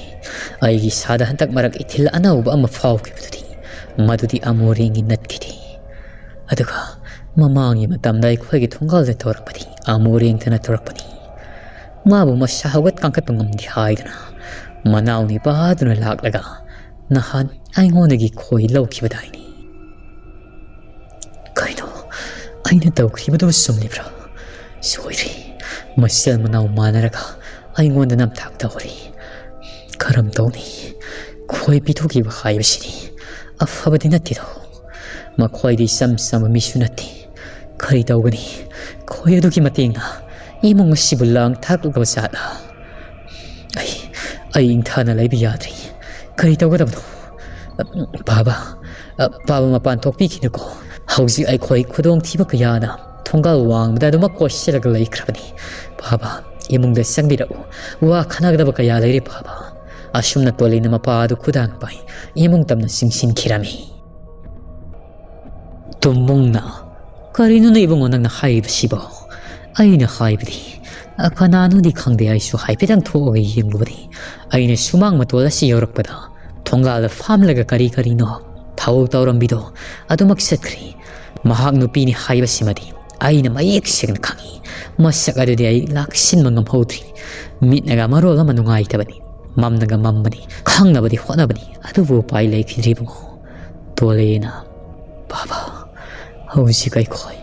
ꯑꯩꯒꯤ ꯏꯁꯥꯗ ꯍꯟꯗꯛ ꯃꯔꯛ ꯏꯊꯤꯜ ꯑꯅꯧꯕ ꯑꯃ ꯐꯥꯎꯈꯤꯕꯗꯨꯗꯤ, ꯃꯗꯨꯗꯤ ꯑꯃꯨꯔꯦꯡꯒꯤ ꯅꯠꯈꯤꯗꯦ꯫ ꯑꯗꯨꯒ ꯃꯃꯥꯡꯒꯤ ꯃꯇꯝꯗ ꯑꯩꯈꯣꯏꯒꯤ ꯊꯣꯡꯒꯥꯜꯗ ꯇꯧꯔꯛꯄꯗꯤ ꯑꯃꯨꯔꯦꯡꯗꯅ ꯇꯧꯔꯛꯄꯅꯤ꯫ ꯃꯥꯕꯨ ꯃꯁꯥ ꯍꯧꯒꯠ ꯀꯥꯡꯈꯠꯄ ꯉꯝꯗꯦ ꯍꯥꯏꯗꯨꯅ ꯃꯅꯥꯎ ꯅꯤꯄꯥꯗꯨꯅ ꯂꯥꯛꯂꯒ ꯅꯍꯥꯟ ꯑꯩꯉꯣꯟꯗꯒꯤ ꯈꯣꯏ ꯂꯧꯈꯤꯕꯗꯥꯏꯅꯤ꯫ ꯀꯩꯅꯣ? ꯑꯩꯅ ꯇꯧꯈꯤꯕꯗꯨ ꯆꯨꯝꯂꯤꯕ꯭ꯔꯥ? ꯁꯣꯏꯔꯦ꯫ ꯃꯆꯤꯟ ꯃꯅꯥꯎ ꯃꯥꯟꯅꯔꯒ ꯑꯩꯉꯣꯟꯗ ꯅꯝꯊꯥꯛ ꯇꯧꯔꯤ꯫ ꯀꯔꯝ ꯇꯧꯅꯤ? ꯈꯣꯏ ꯄꯤꯊꯣꯛꯈꯤꯕ ꯍꯥꯏꯕꯁꯤꯗꯤ ꯑꯐꯕꯗꯤ ꯅꯠꯇꯦꯗꯣ꯫ ꯃꯈꯣꯏꯗꯤ ꯏꯆꯝ ꯆꯝꯕ ꯃꯤꯁꯨ ꯅꯠꯇꯦ꯫ ꯀꯔꯤ ꯇꯧꯒꯅꯤ? ꯈꯣꯏ ꯑꯗꯨꯒꯤ ꯃꯇꯦꯡꯅ ꯏꯃꯨꯡ ꯑꯁꯤꯕꯨ ꯂꯥꯡ ꯊꯥꯛꯂꯒꯕ ꯖꯥꯠꯂꯥ? ꯑꯩ, ꯑꯩ ꯏꯪꯊꯥꯅ ꯂꯩꯕ ꯌꯥꯗ꯭ꯔꯤ꯫ ꯀꯔꯤ ꯇꯧꯒꯗꯕꯅꯣ? ꯕꯥꯕꯥ, ꯕꯥꯕꯥ ꯃꯄꯥꯟ ꯊꯣꯛꯄꯤꯈꯤꯅꯨꯀꯣ꯫ ꯍꯧꯖꯤꯛ ꯑꯩꯈꯣꯏ ꯈꯨꯗꯣꯡꯊꯤꯕ ꯀꯌꯥꯅ ꯊꯣꯡꯒꯥꯜ ꯋꯥꯡꯃꯗ ꯑꯗꯨꯃꯛ ꯀꯣꯏꯁꯤꯜꯂꯒ ꯂꯩꯈ꯭ꯔꯕꯅꯤ꯫ ꯕꯥꯕꯥ, ꯏꯃꯨꯡꯗ ꯆꯪꯕꯤꯔꯛꯎ꯫ ꯋꯥ ꯈꯟꯅꯒꯗꯕ ꯀꯌꯥ ꯂꯩꯔꯦ ꯕꯥꯕꯥ꯫ ꯑꯁꯨꯝꯅ ꯇꯣꯂꯤꯟꯅ ꯃꯄꯥ ꯑꯗꯨ ꯈꯨꯗꯥꯡ ꯄꯥꯏ ꯏꯃꯨꯡ ꯇꯝꯅ ꯆꯤꯡꯁꯤꯟꯈꯤꯔꯝꯃꯤ꯫ ꯇꯨꯝꯕꯨꯡꯅ, "ꯀꯔꯤꯅꯣꯅꯦ ꯏꯕꯨꯡꯉꯣ ꯅꯪꯅ ꯍꯥꯏꯔꯤꯕꯁꯤꯕꯣ?" ꯑꯩꯅ ꯍꯥꯏꯕꯗꯤ, "ꯑ, ꯀꯅꯥꯅꯣꯗꯤ ꯈꯪꯗꯦ, ꯑꯩꯁꯨ ꯍꯥꯏꯐꯦꯠꯇꯪ ꯊꯣꯛꯑꯒ ꯌꯦꯡꯂꯨꯕꯅꯤ꯫" ꯑꯩꯅ ꯁꯨꯃꯥꯡ ꯃꯇꯣꯜ ꯑꯁꯤ ꯌꯧꯔꯛꯄꯗ ꯊꯣꯡꯒꯥꯜꯗ ꯐꯝꯂꯒ ꯀꯔꯤ ꯀꯔꯤꯅꯣ ꯊꯧ ꯇꯧꯔꯝꯕꯤꯗꯣ ꯑꯗꯨꯃꯛ ꯆꯠꯈ꯭ꯔꯦ꯫ ꯃꯍꯥꯛ ꯅꯨꯄꯤꯅꯤ ꯍꯥꯏꯕꯁꯤꯃꯗꯤ ꯑꯩꯅ ꯃꯌꯦꯛ ꯁꯦꯡꯅ ꯈꯪꯏ꯫ ꯃꯁꯛ ꯑꯗꯨꯗꯤ ꯑꯩ ꯂꯥꯛꯁꯤꯟꯕ ꯉꯝꯍꯧꯗ꯭ꯔꯤ꯫ ꯃꯤꯠꯅꯒ ꯃꯔꯣꯜ ꯑꯃ ꯅꯨꯡꯉꯥꯏꯇꯕꯅꯤ꯫ ꯃꯝꯅꯒ ꯃꯝꯕꯅꯤ, ꯈꯪꯅꯕꯗꯤ ꯍꯣꯠꯅꯕꯅꯤ, ꯑꯗꯨꯕꯨ ꯎꯄꯥꯏ ꯂꯩꯈꯤꯗ꯭ꯔꯦ ꯏꯕꯨꯡꯉꯣ꯫ ꯇꯣꯂꯦꯅ, "ꯕꯥꯕꯥ, ꯍꯧꯖꯤꯛ ꯑꯩꯈꯣꯏ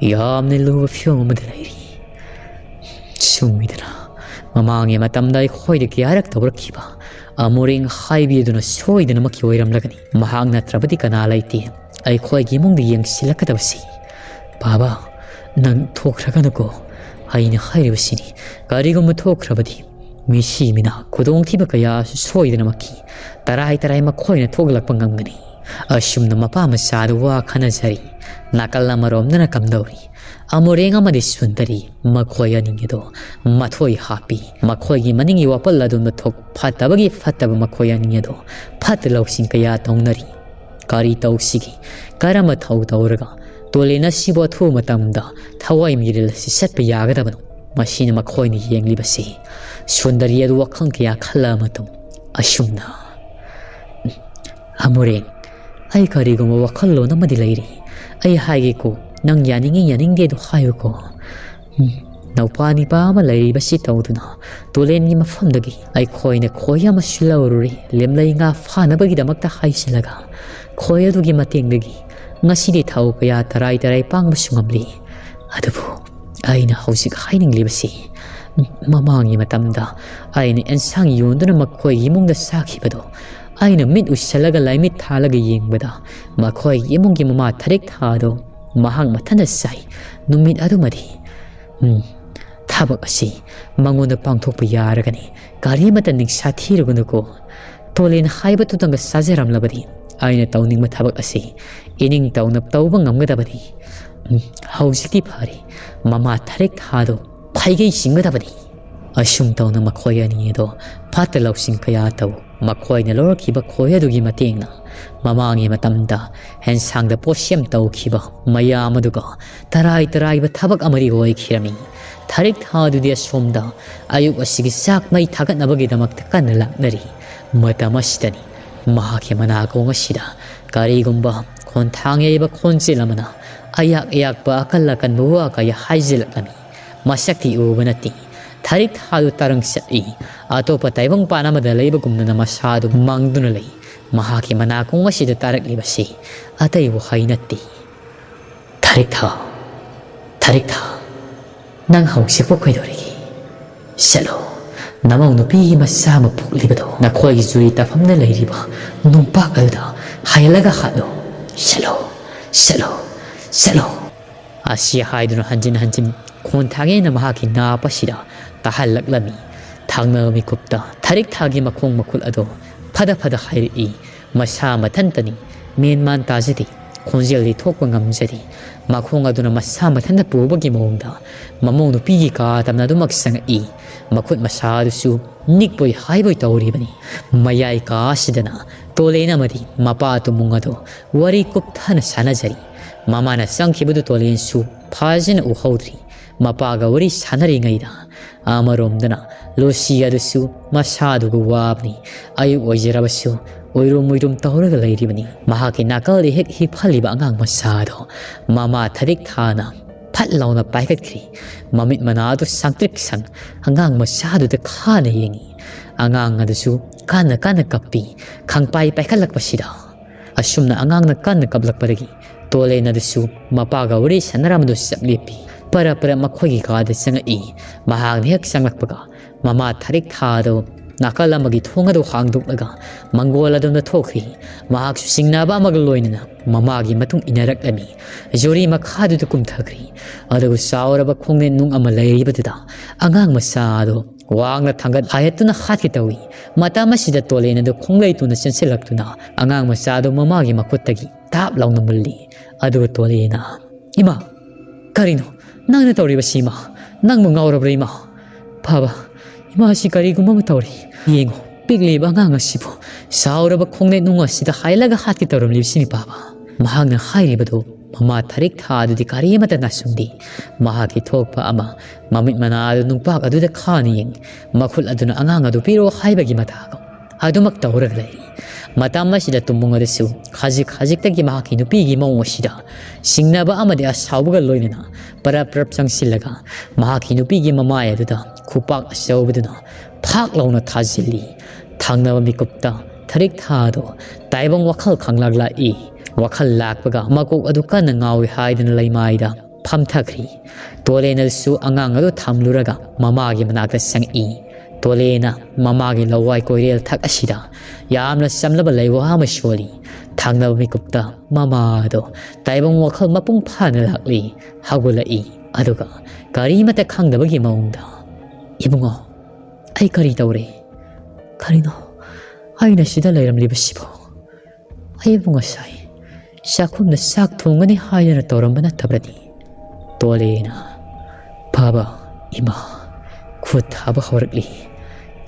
ꯌꯥꯝꯅ ꯂꯨꯕ ꯐꯤꯕꯝ ꯑꯃꯗ ꯂꯩꯔꯤ꯫ ꯆꯨꯝꯃꯤꯗꯅ, ꯃꯃꯥꯡꯒꯤ ꯃꯇꯝꯗ ꯑꯩꯈꯣꯏꯗ ꯀꯌꯥꯔꯛ ꯇꯧꯔꯛꯈꯤꯕ ꯑꯃꯨꯔꯦꯡ ꯍꯥꯏꯕꯤꯗꯨꯅ ꯁꯣꯏꯗꯅꯃꯛꯀꯤ ꯑꯣꯏꯔꯝꯂꯒꯅꯤ꯫ ꯃꯍꯥꯛ ꯅꯠꯇ꯭ꯔꯕꯗꯤ ꯀꯅꯥ ꯂꯩꯇꯦ ꯑꯩꯈꯣꯏꯒꯤ ꯏꯃꯨꯡꯗ ꯌꯦꯡꯁꯤꯜꯂꯛꯀꯗꯕꯁꯤ꯫ ꯕꯥꯕꯥ, ꯅꯪ ꯊꯣꯛꯈ꯭ꯔꯒꯅꯨꯀꯣ꯫ ꯑꯩꯅ ꯍꯥꯏꯔꯤꯕꯁꯤꯅꯤ, ꯀꯔꯤꯒꯨꯝꯕ ꯊꯣꯛꯈ꯭ꯔꯕꯗꯤ ꯃꯤꯁꯤ ꯃꯤꯅꯥ ꯈꯨꯗꯣꯡꯊꯤꯕ ꯀꯌꯥꯁꯨ ꯁꯣꯏꯗꯅꯃꯛꯀꯤ ꯇꯔꯥꯏ ꯇꯔꯥꯏ ꯃꯈꯣꯏꯅ ꯊꯣꯛꯂꯛꯄ ꯉꯝꯒꯅꯤ"꯫ ꯑꯁꯨꯝꯅ ꯃꯄꯥ ꯃꯆꯥꯗ ꯋꯥ ꯈꯟꯅꯖꯔꯤ꯫ ꯅꯥꯀꯜ ꯑꯃꯔꯣꯝꯗꯅ ꯀꯝꯗꯧꯔꯤ? ꯑꯃꯨꯔꯦꯡ ꯑꯃꯗꯤ ꯁꯨꯟꯗꯔꯤ, ꯃꯈꯣꯏ ꯑꯅꯤ ꯑꯗꯣ ꯃꯊꯣꯏ ꯍꯥꯞꯄꯤ꯫ ꯃꯈꯣꯏꯒꯤ ꯃꯅꯤꯡꯒꯤ ꯋꯥꯄꯜ ꯑꯗꯣꯝꯗ ꯊꯣꯛ ꯐꯠꯇꯕꯒꯤ ꯐꯠꯇꯕ ꯃꯈꯣꯏ ꯑꯅꯤ ꯑꯗꯣ ꯐꯠꯇ ꯂꯧꯁꯤꯡ ꯀꯌꯥ ꯇꯧꯅꯔꯤ꯫ ꯀꯔꯤ ꯇꯧꯁꯤꯒꯦ? ꯀꯔꯝꯕ ꯊꯧ ꯇꯧꯔꯒ ꯇꯣꯂꯦꯟ ꯑꯁꯤꯕꯨ ꯑꯊꯨꯕ ꯃꯇꯝꯗ ꯊꯋꯥꯏ ꯃꯤꯔꯦꯜ ꯑꯁꯤ ꯆꯠꯄ ꯌꯥꯒꯗꯕꯅꯣ? ꯃꯁꯤꯅ ꯃꯈꯣꯏꯅ ꯌꯦꯡꯂꯤꯕꯁꯤ꯫ ꯁꯨꯟꯗꯔꯤ ꯑꯗꯨ ꯋꯥꯈꯜ ꯀꯌꯥ ꯈꯜꯂ ꯃꯇꯨꯡ ꯑꯁꯨꯝꯅ, "ꯑꯃꯨꯔꯦꯡ, ꯑꯩ ꯀꯔꯤꯒꯨꯝꯕ ꯋꯥꯈꯜꯂꯣꯟ ꯑꯃꯗꯤ ꯂꯩꯔꯤ꯫ ꯑꯩ ꯍꯥꯏꯒꯦꯀꯣ, ꯅꯪ ꯌꯥꯅꯤꯡꯉꯤ ꯌꯥꯅꯤꯡꯗꯦ ꯑꯗꯨ ꯍꯥꯏꯌꯨꯀꯣ꯫ ꯎꯝ, ꯅꯨꯄꯥ ꯅꯤꯄꯥ ꯑꯃ ꯂꯩꯔꯤꯕꯁꯤ ꯇꯧꯗꯨꯅ ꯇꯨꯔꯦꯟꯒꯤ ꯃꯐꯝꯗꯒꯤ ꯑꯩꯈꯣꯏꯅ ꯈꯣꯏ ꯑꯃꯁꯨ ꯂꯧꯔꯨꯔꯦ, ꯂꯦꯝꯂꯩ ꯉꯥ ꯐꯥꯅꯕꯒꯤꯗꯃꯛꯇ ꯍꯥꯏꯁꯤꯜꯂꯒ ꯈꯣꯏ ꯑꯗꯨꯒꯤ ꯃꯇꯦꯡꯗꯒꯤ ꯉꯁꯤꯗꯤ ꯊꯧ ꯀꯌꯥ ꯇꯔꯥꯏ ꯇꯔꯥꯏ ꯄꯥꯡꯕꯁꯨ ꯉꯝꯂꯤ꯫ ꯑꯗꯨꯕꯨ ꯑꯩꯅ ꯍꯧꯖꯤꯛ ꯍꯥꯏꯅꯤꯡꯂꯤꯕꯁꯤ, ꯃꯃꯥꯡꯒꯤ ꯃꯇꯝꯗ ꯑꯩꯅ ꯑꯦꯟꯁꯥꯡ ꯌꯣꯟꯗꯨꯅ ꯃꯈꯣꯏꯒꯤ ꯏꯃꯨꯡꯗ ꯆꯥꯈꯤꯕꯗꯣ, ꯑꯩꯅ ꯃꯤꯠ ꯎꯏꯁꯜꯂꯒ ꯂꯥꯏꯃꯤꯠ ꯊꯥꯜꯂꯒ ꯌꯦꯡꯕꯗ ꯃꯈꯣꯏꯒꯤ ꯏꯃꯨꯡꯒꯤ ꯃꯃꯥ ꯊꯔꯤꯛ ꯊꯥꯗꯣ ꯃꯍꯥꯛ ꯃꯊꯟꯇ ꯆꯥꯏ꯫ ꯅꯨꯃꯤꯠ ꯑꯗꯨꯃꯗꯤ, ꯎꯝ, ꯊꯕꯛ ꯑꯁꯤ ꯃꯉꯣꯟꯗ ꯄꯥꯡꯊꯣꯛꯄ ꯌꯥꯔꯒꯅꯤ꯫ ꯀꯔꯤꯃꯠꯇ ꯅꯤꯡꯁꯥ ꯊꯤꯔꯨꯒꯅꯨꯀꯣ꯫ ꯇꯣꯂꯦꯟ ꯍꯥꯏꯕꯗꯨꯇꯪꯒ ꯆꯥꯖꯔꯝꯂꯕꯗꯤ ꯑꯩꯅ ꯇꯧꯅꯤꯡꯕ ꯊꯕꯛ ꯑꯁꯤ ꯏꯅꯤꯡ ꯇꯧꯅ ꯇꯧꯕ ꯉꯝꯒꯗꯕꯅꯤ꯫ ꯎꯝ, ꯍꯧꯖꯤꯛꯇꯤ ꯐꯔꯦ꯫ ꯃꯃꯥ ꯊꯔꯤꯛ ꯊꯥꯗꯣ ꯐꯩꯒꯩ ꯆꯤꯡꯒꯗꯕꯅꯤ"꯫ ꯑꯁꯨꯝ ꯇꯧꯅ ꯃꯈꯣꯏ ꯑꯅꯤ ꯑꯗꯣ ꯐꯠꯇ ꯂꯧꯁꯤꯡ ꯀꯌꯥ ꯇꯧ꯫ ꯃꯈꯣꯏꯅ ꯂꯧꯔꯛꯈꯤꯕ ꯈꯣꯏ ꯑꯗꯨꯒꯤ ꯃꯇꯦꯡꯅ ꯃꯃꯥꯡꯒꯤ ꯃꯇꯝꯗ ꯑꯦꯟꯁꯥꯡꯗ ꯄꯣꯠꯁꯦꯝ ꯇꯧꯈꯤꯕ ꯃꯌꯥꯝ ꯑꯗꯨꯒ ꯇꯔꯥꯏ ꯇꯔꯥꯏꯕ ꯊꯕꯛ ꯑꯃꯗꯤ ꯑꯣꯏꯈꯤꯔꯝꯃꯤ꯫ ꯊꯔꯤꯛ ꯊꯥꯗꯨꯗꯤ ꯑꯁꯣꯝꯗ ꯑꯌꯨꯛ ꯑꯁꯤꯒꯤ ꯆꯥꯛ ꯃꯩ ꯊꯥꯒꯠꯅꯕꯒꯤꯗꯃꯛꯇ ꯀꯟꯅ ꯂꯥꯛꯅꯔꯤ꯫ ꯃꯇꯝ ꯑꯁꯤꯗꯅꯤ ꯃꯍꯥꯛꯀꯤ ꯃꯅꯥꯀꯣꯡ ꯑꯁꯤꯗ ꯀꯔꯤꯒꯨꯝꯕ ꯈꯣꯟꯊꯥꯡ ꯌꯩꯕ ꯈꯣꯟꯖꯦꯜ ꯑꯃꯅ ꯑꯌꯥꯛ ꯑꯌꯥꯛꯄ ꯑꯀꯜ ꯑꯀꯟꯕ ꯋꯥ ꯀꯌꯥ ꯍꯥꯏꯖꯤꯜꯂꯛꯂꯝꯃꯤ꯫ ꯃꯁꯛꯇꯤ ꯎꯕ ꯅꯠꯇꯦ꯫ ꯊꯔꯤꯛ ꯊꯥꯗꯨ ꯇꯔꯪ ꯆꯠꯂꯤ꯫ ꯑꯇꯣꯞꯄ ꯇꯥꯏꯕꯪꯄꯥꯟ ꯑꯃꯗ ꯂꯩꯕꯒꯨꯝꯗꯅ ꯃꯁꯥꯗꯨ ꯃꯪꯗꯨꯅ ꯂꯩ꯫ ꯃꯍꯥꯛꯀꯤ ꯃꯅꯥꯀꯣꯡ ꯑꯁꯤꯗ ꯇꯥꯔꯛꯂꯤꯕꯁꯤ ꯑꯇꯩ ꯋꯥꯍꯩ ꯅꯠꯇꯦ꯫ "ꯊꯔꯤꯛ ꯊꯥ, ꯊꯔꯤꯛ ꯊꯥ, ꯅꯪ ꯍꯧꯖꯤꯛꯄꯨ ꯀꯩꯗꯧꯔꯤꯒꯦ? ꯆꯠꯂꯣ, ꯅꯃꯧ ꯅꯨꯄꯤꯒꯤ ꯃꯆꯥ ꯑꯃ ꯄꯣꯛꯂꯤꯕꯗꯣ ꯅꯈꯣꯏꯒꯤ ꯖꯨꯔꯤ ꯇꯥꯐꯝꯗ ꯂꯩꯔꯤꯕ ꯅꯨꯡꯄꯥꯛ ꯑꯗꯨꯗ ꯍꯥꯏꯍꯜꯂꯒ ꯍꯥꯠꯂꯣ꯫ ꯆꯠꯂꯣ, ꯆꯠꯂꯣ, ꯆꯠꯂꯣ!" ꯑꯁꯤ ꯍꯥꯏꯗꯨꯅ ꯍꯟꯖꯤꯟ ꯍꯟꯖꯤꯟ ꯈꯣꯟ ꯊꯥꯡꯉꯦꯅ ꯃꯍꯥꯛꯀꯤ ꯅꯥꯞ ꯑꯁꯤꯗ ꯇꯥꯍꯜꯂꯛꯂꯝꯃꯤ꯫ ꯊꯪꯅꯕ ꯃꯤꯀꯨꯞꯇ ꯊꯔꯤꯛ ꯊꯥꯒꯤ ꯃꯈꯣꯡ ꯃꯈꯨꯠ ꯑꯗꯣ ꯐꯗ ꯐꯗ ꯍꯥꯏꯔꯛꯏ꯫ ꯃꯁꯥ ꯃꯊꯟꯇꯅꯤ, ꯃꯦꯟ ꯃꯥꯟ ꯇꯥꯖꯗꯦ, ꯈꯣꯟꯖꯦꯜꯗꯤ ꯊꯣꯛꯄ ꯉꯝꯖꯗꯦ꯫ ꯃꯈꯣꯡ ꯑꯗꯨꯅ ꯃꯁꯥ ꯃꯊꯟꯇ ꯄꯨꯕꯒꯤ ꯃꯑꯣꯡꯗ ꯃꯃꯧ ꯅꯨꯄꯤꯒꯤ ꯀꯥ ꯇꯝꯅ ꯑꯗꯨꯃꯛ ꯆꯪꯉꯛꯏ꯫ ꯃꯈꯨꯠ ꯃꯁꯥ ꯑꯗꯨꯁꯨ ꯅꯤꯛꯄꯣꯏ ꯍꯥꯏꯕꯣꯏ ꯇꯧꯔꯤꯕꯅꯤ꯫ ꯃꯌꯥꯏ ꯀꯥ ꯑꯁꯤꯗꯅ ꯇꯣꯂꯦꯟ ꯑꯃꯗꯤ ꯃꯄꯥ ꯇꯨꯃꯨꯡ ꯑꯗꯨ ꯋꯥꯔꯤ ꯀꯨꯞꯊꯅ ꯁꯥꯟꯅꯖꯔꯤ꯫ ꯃꯃꯥꯅ ꯆꯪꯈꯤꯕꯗꯨ ꯇꯣꯂꯦꯟꯁꯨ ꯐꯖꯅ ꯎꯍꯧꯗ꯭ꯔꯤ꯫ ꯃꯄꯥꯒ ꯋꯥꯔꯤ ꯁꯥꯟꯅꯔꯤꯉꯩꯗ ꯑꯃꯔꯣꯝꯗꯅ ꯂꯣꯁꯤ ꯑꯗꯨꯁꯨ ꯃꯁꯥꯗꯨꯒ ꯋꯥꯕꯅꯤ꯫ ꯑꯌꯨꯛ ꯑꯣꯏꯖꯔꯕꯁꯨ ꯎꯏꯔꯨꯝ ꯎꯏꯔꯨꯝ ꯇꯧꯔꯒ ꯂꯩꯔꯤꯕꯅꯤ꯫ ꯃꯍꯥꯛꯀꯤ ꯅꯥꯀꯜꯗ ꯍꯦꯛ ꯍꯤꯞꯍꯜꯂꯤꯕ ꯑꯉꯥꯡ ꯃꯆꯥ ꯑꯗꯣ ꯃꯃꯥ ꯊꯔꯤꯛ ꯊꯥꯅ ꯐꯠ ꯂꯥꯎꯅ ꯄꯥꯏꯈꯠꯈ꯭ꯔꯤ꯫ ꯃꯃꯤꯠ ꯃꯅꯥ ꯑꯗꯨ ꯁꯪꯇ꯭ꯔꯤꯛ ꯁꯪ ꯑꯉꯥꯡ ꯃꯆꯥꯗꯨꯗ ꯈꯥꯅ ꯌꯦꯡꯉꯤ꯫ ꯑꯉꯥꯡ ꯑꯗꯨꯁꯨ ꯀꯟꯅ ꯀꯟꯅ ꯀꯞꯄꯤ꯫ ꯈꯪꯄꯥꯏ ꯄꯥꯏꯈꯠꯂꯛꯄꯁꯤꯗ ꯑꯁꯨꯝꯅ ꯑꯉꯥꯡꯅ ꯀꯟꯅ ꯀꯞꯂꯛꯄꯗꯒꯤ ꯇꯣꯂꯦꯟ ꯑꯗꯨꯁꯨ ꯃꯄꯥꯒ ꯋꯥꯔꯤ ꯁꯥꯟꯅꯔꯝꯕꯗꯨ ꯆꯞ ꯂꯦꯞꯄꯤ꯫ ꯄꯔꯞ ꯄꯔꯞ ꯃꯈꯣꯏꯒꯤ ꯀꯥꯗ ꯆꯪꯉꯛꯏ꯫ ꯃꯍꯥꯛꯅ ꯍꯦꯛ ꯆꯪꯂꯛꯄꯒ ꯃꯃꯥ ꯊꯔꯤꯛ ꯊꯥ ꯑꯗꯨ ꯅꯥꯀꯜ ꯑꯃꯒꯤ ꯊꯣꯡ ꯑꯗꯨ ꯍꯥꯡꯗꯣꯛꯂꯒ ꯃꯪꯒꯣꯜ ꯑꯗꯣꯝꯗ ꯊꯣꯛꯈꯤ꯫ ꯃꯍꯥꯛꯁꯨ ꯆꯤꯡꯅꯕ ꯑꯃꯒ ꯂꯣꯏꯅꯅ ꯃꯃꯥꯒꯤ ꯃꯇꯨꯡ ꯏꯟꯅꯔꯛꯂꯝꯃꯤ꯫ ꯖꯨꯔꯤ ꯃꯈꯥꯗꯨꯗ ꯀꯨꯝꯊꯈ꯭ꯔꯤ꯫ ꯑꯗꯨꯒ ꯆꯥꯎꯔꯕ ꯈꯣꯡꯅꯦꯠ ꯅꯨꯡ ꯑꯃ ꯂꯩꯔꯤꯕꯗꯨꯗ ꯑꯉꯥꯡ ꯃꯆꯥ ꯑꯗꯨ ꯋꯥꯡꯅ ꯊꯥꯡꯒꯠ ꯍꯥꯏꯍꯠꯇꯨꯅ ꯍꯥꯠꯀꯦ ꯇꯧꯏ꯫ ꯃꯇꯝ ꯑꯁꯤꯗ ꯇꯣꯂꯦꯟ ꯑꯗꯨ ꯈꯣꯡꯂꯩ ꯇꯨꯅ ꯆꯦꯟꯁꯤꯜꯂꯛꯇꯨꯅ ꯑꯉꯥꯡ ꯃꯆꯥ ꯑꯗꯨ ꯃꯃꯥꯒꯤ ꯃꯈꯨꯠꯇꯒꯤ ꯇꯥꯞ ꯂꯥꯎꯅ ꯃꯨꯜꯂꯤ꯫ ꯑꯗꯨꯒ ꯇꯣꯂꯦꯟꯅ, "ꯏꯃꯥ, ꯀꯔꯤꯅꯣ ꯅꯪꯅ ꯇꯧꯔꯤꯕꯁꯤ ꯏꯃꯥ? ꯅꯪꯕꯨ ꯉꯥꯎꯔꯕ꯭ꯔꯥ ꯏꯃꯥ? ꯐꯥꯕ, ꯏꯃꯥꯁꯤ ꯀꯔꯤꯒꯨꯝꯕ ꯑꯃ ꯇꯧꯔꯦ꯫ ꯌꯦꯡꯉꯨ, ꯄꯤꯛꯂꯤꯕ ꯑꯉꯥꯡ ꯑꯁꯤꯕꯨ ꯆꯥꯎꯔꯕ ꯈꯣꯡꯅꯦꯠ ꯅꯨꯡ ꯑꯁꯤꯗ ꯍꯥꯏꯂꯒ ꯍꯥꯠꯀꯦ ꯇꯧꯔꯝꯂꯤꯕꯁꯤꯅꯤ ꯄꯥꯕ꯫" ꯃꯍꯥꯛꯅ ꯍꯥꯏꯔꯤꯕꯗꯨ ꯃꯃꯥ ꯊꯔꯤꯛ ꯊꯥ ꯑꯗꯨꯗꯤ ꯀꯔꯤ ꯑꯃꯠꯇ ꯅꯥꯁꯨꯡꯗꯦ꯫ ꯃꯍꯥꯛꯀꯤ ꯊꯣꯛꯄ ꯑꯃ ꯃꯃꯤꯠ ꯃꯅꯥ ꯑꯗꯨ ꯅꯨꯡꯄꯥꯛ ꯑꯗꯨꯗ ꯈꯥꯅ ꯌꯦꯡ, ꯃꯈꯨꯠ ꯑꯗꯨꯅ ꯑꯉꯥꯡ ꯑꯗꯨ ꯄꯤꯔꯛꯑꯣ ꯍꯥꯏꯕꯒꯤ ꯃꯇꯥꯒꯨꯝ ꯑꯗꯨꯃꯛ ꯇꯧꯔꯒ ꯂꯩ꯫ ꯃꯇꯝ ꯑꯁꯤꯗ ꯇꯨꯝꯕꯨꯡ ꯑꯗꯨꯁꯨ ꯈꯖꯤꯛ ꯈꯖꯤꯛꯇꯒꯤ ꯃꯍꯥꯛꯀꯤ ꯅꯨꯄꯤꯒꯤ ꯃꯑꯣꯡ ꯑꯁꯤꯗ ꯁꯤꯡꯅꯕ ꯑꯃꯗꯤ ꯑꯁꯥꯎꯕꯒ ꯂꯣꯏꯅꯅ ꯄꯔꯞ ꯄꯔꯞ ꯆꯪꯁꯤꯜꯂꯒ ꯃꯍꯥꯛꯀꯤ ꯅꯨꯄꯤꯒꯤ ꯃꯃꯥꯏ ꯑꯗꯨꯗ ꯈꯨꯄꯥꯛ ꯑꯆꯧꯕꯗꯨꯅ ꯐꯥꯛ ꯂꯥꯎꯅ ꯊꯥꯖꯤꯜꯂꯤ꯫ ꯊꯪꯅꯕ ꯃꯤꯀꯨꯞꯇ ꯊꯔꯤꯛ ꯊꯥꯗꯣ ꯇꯥꯏꯕꯪ ꯋꯥꯈꯜ ꯈꯪꯂꯥꯛ ꯂꯥꯛꯏ꯫ ꯋꯥꯈꯜ ꯂꯥꯛꯄꯒ ꯃꯀꯣꯛ ꯑꯗꯨ ꯀꯟꯅ ꯉꯥꯎꯏ ꯍꯥꯏꯗꯨꯅ ꯂꯩꯃꯥꯏꯗ ꯐꯝꯊꯈ꯭ꯔꯤ꯫ ꯇꯣꯂꯦꯟ ꯑꯗꯨꯁꯨ ꯑꯉꯥꯡ ꯑꯗꯨ ꯊꯝꯂꯨꯔꯒ ꯃꯃꯥꯒꯤ ꯃꯅꯥꯛꯇ ꯆꯪꯉꯛꯏ꯫ ꯇꯣꯂꯦꯟꯅ ꯃꯃꯥꯒꯤ ꯂꯋꯥꯏ ꯀꯣꯏꯔꯦꯜ ꯊꯛ ꯑꯁꯤꯗ ꯌꯥꯝꯅ ꯆꯝꯂꯕ ꯂꯩꯋꯥ ꯑꯃ ꯁꯣꯜꯂꯤ꯫ ꯊꯪꯅꯕ ꯃꯤꯀꯨꯞꯇ ꯃꯃꯥ ꯑꯗꯣ ꯇꯥꯏꯕꯪ ꯋꯥꯈꯜ ꯃꯄꯨꯡ ꯐꯥꯅ ꯂꯥꯛꯂꯤ, ꯍꯧꯒꯠꯂꯛꯏ꯫ ꯑꯗꯨꯒ ꯀꯔꯤꯃꯠꯇ ꯈꯪꯗꯕꯒꯤ ꯃꯑꯣꯡꯗ, "ꯏꯕꯨꯡꯉꯣ, ꯑꯩ ꯀꯔꯤ ꯇꯧꯔꯦ? ꯀꯔꯤꯅꯣ ꯑꯩꯅ ꯁꯤꯗ ꯂꯩꯔꯝꯂꯤꯕꯁꯤꯕꯣ? ꯑꯩꯕꯨ ꯉꯁꯥꯏ ꯆꯥꯛꯈꯨꯝꯗ ꯆꯥꯛ ꯊꯣꯡꯒꯅꯤ ꯍꯥꯏꯗꯅ ꯇꯧꯔꯝꯕ ꯅꯠꯇꯕ꯭ꯔꯅꯤ?" ꯇꯣꯂꯦꯅ ꯐꯕ ꯏꯃꯥ ꯈꯨꯠ ꯊꯥꯕ ꯍꯧꯔꯛꯂꯤ꯫